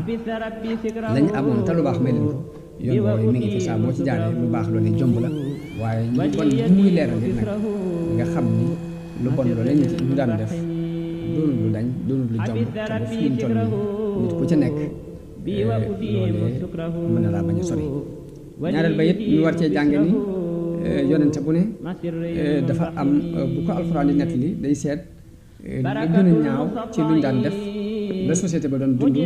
lañ amoon te lu baax may leen ko yoon boobu mi ngi fi saa boo ci jaaree lu baax loolu jomb la waaye ñu bon li muy leeral nit nag nga xam ni lu bon loolu ñu daan def doonul lu dañ doonul lu jomb te ba fi ñu toll nii nit ku ca nekk loolee mën na laa bañ a sori ñaareel ba it ñu war cee jànge ni yonente bu ne dafa am bu ko alxuraan di nettali day seet la gën a ñaaw ci luñ daan def la société ba doon dund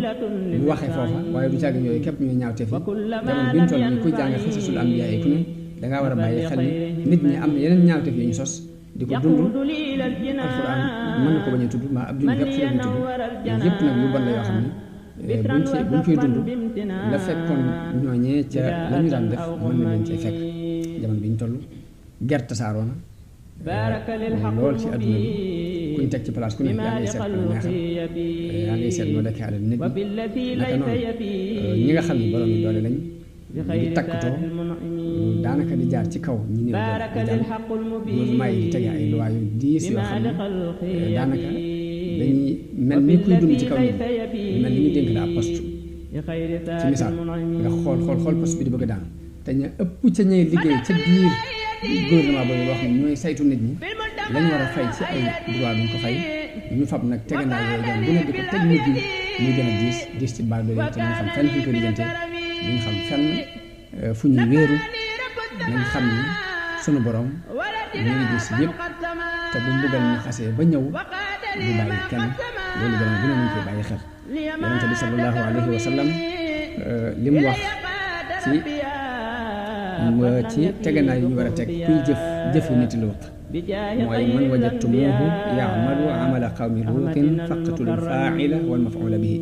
mu waxee foofa waaye du càgg yooyu képp ñuy ñaawte fi jamono bi ñu toll nii kuy jàng xisasul ambiyaa yi ku ne dangaa war a bàyyi xel ni nit ñi am yeneen ñaawte fi ñu sos di ko dund alxuraan mën na ko bañ a tudd maa ab junni képp fi ñu tudd yëpp nag yu bon la yoo xam ne buñ koy dund la fekkoon ñooñee ca la ñu daan def mën na leen cee fekk jamono bi ñu toll gerte tasaaroo na lool ci adduna bi kuñ teg ci place ku ne yaa ngay seet ku la neexal yaa ngay seet noo dekkaale nit ñi naka noonu ñi nga xam ne borom yi doole lañ di takkatoo daanaka di jaar ci kaw ñi néew doole di jàll gouvernement yi di tege ay loi yu diis yoo xam ne daanaka dañuy mel ni kuy dund ci kaw nit ñi mel ni ñu dénk la ab poste ci misaal nga xool poste bi di bëgg a daanu te ñu ëpp ca ñay liggéey ca biir gouvernement boobu wax ne ñooy saytu nit ñi lañ war a fay ci ay droit duñ ko fay ñu fab nag tegandaay yooyu jàm bu ne di ko teg nit ñi muy gën a diis ci baal doole te ñu xam fenn fu ñu koy lijjantee ñu xam fenn fu ñuy wéeru nañ xam ni sunu borom ñu ngi gis yëpp te bu mbugal ñu xasee ba ñëw du bàyyi kenn loolu gën a bu ne nañ koy bàyyi xel yonente bi sallallahu alayhi wa sallam li mu wax ci tegandaay yu ñu war a teg kuy jëfi niti Luut mooy man wajadtumuuhu ya'malu amala qawmi luutin faqtulu al-faa'ila wal maf'uula bihi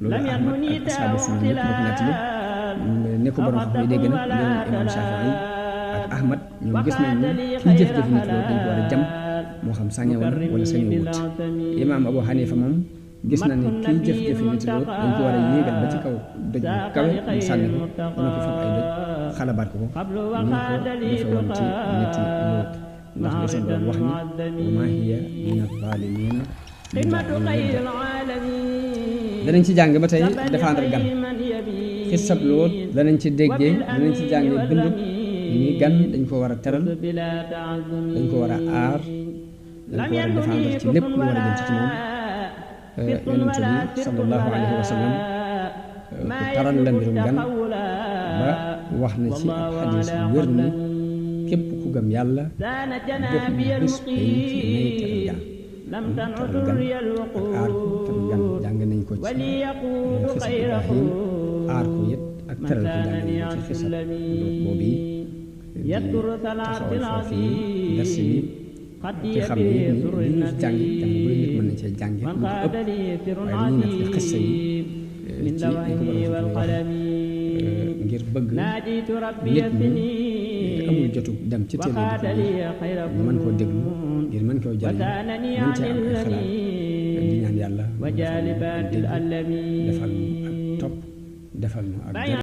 loolu Ahmad ak ashaabu sunna ñëpp bokk na ci ne ko borom xam ne dégg na ngeen imaam Shaafi'i ak Ahmad ñoom gis nañ ni kiy jëf-jëfi niti Luut dañ ko war a jam moo xam sañe wala sañe wut imaam Abu Hanifa moom gis na ni kiy jëf-jëfi niti Luut dañ ko war a yéegal ba ci kaw doj bu kawe mu sànni ko dana ko fab ay doj xalabaat ko ñu ko defe woon ci niti Luut ndax li seen doon wax ni wa maa hiya min az-zaalimiina danañ ci jàng ba tey défendre gan xisab Luut danañ ci déggee danañ ci jàngee bindu ni gan dañ ko war a teral dañ ko war a aar dañ ko war a défendre ci lépp lu war a jëm ci moom yonente bi sallallahu alayhi wa sallam ku taral la mbirum gan ba wax na ci ab xadis bu wér ni képp ku gëm yàlla bépp bés day ci nay teral gan ak aar ko teral gan jàng nañ ko ci xisab Ibrahim aar ko it ak teral ko jàng nañ ko ci xisab Luut boobu yi di taxawal foofu dars bi te xam ne li ñu fi jàng jamono bu nit mën na cee jànge lu ko ëpp waaye li ñuy nekk xissa yi ci ni ko borom wax ngir bëgg nit ñi amul jotu dem ci télé di ñu mën koo déglu ngir mën koo jëriñ mën cee am ay xalaat di ñaan yàlla defal ñu ak topp defal ñu ak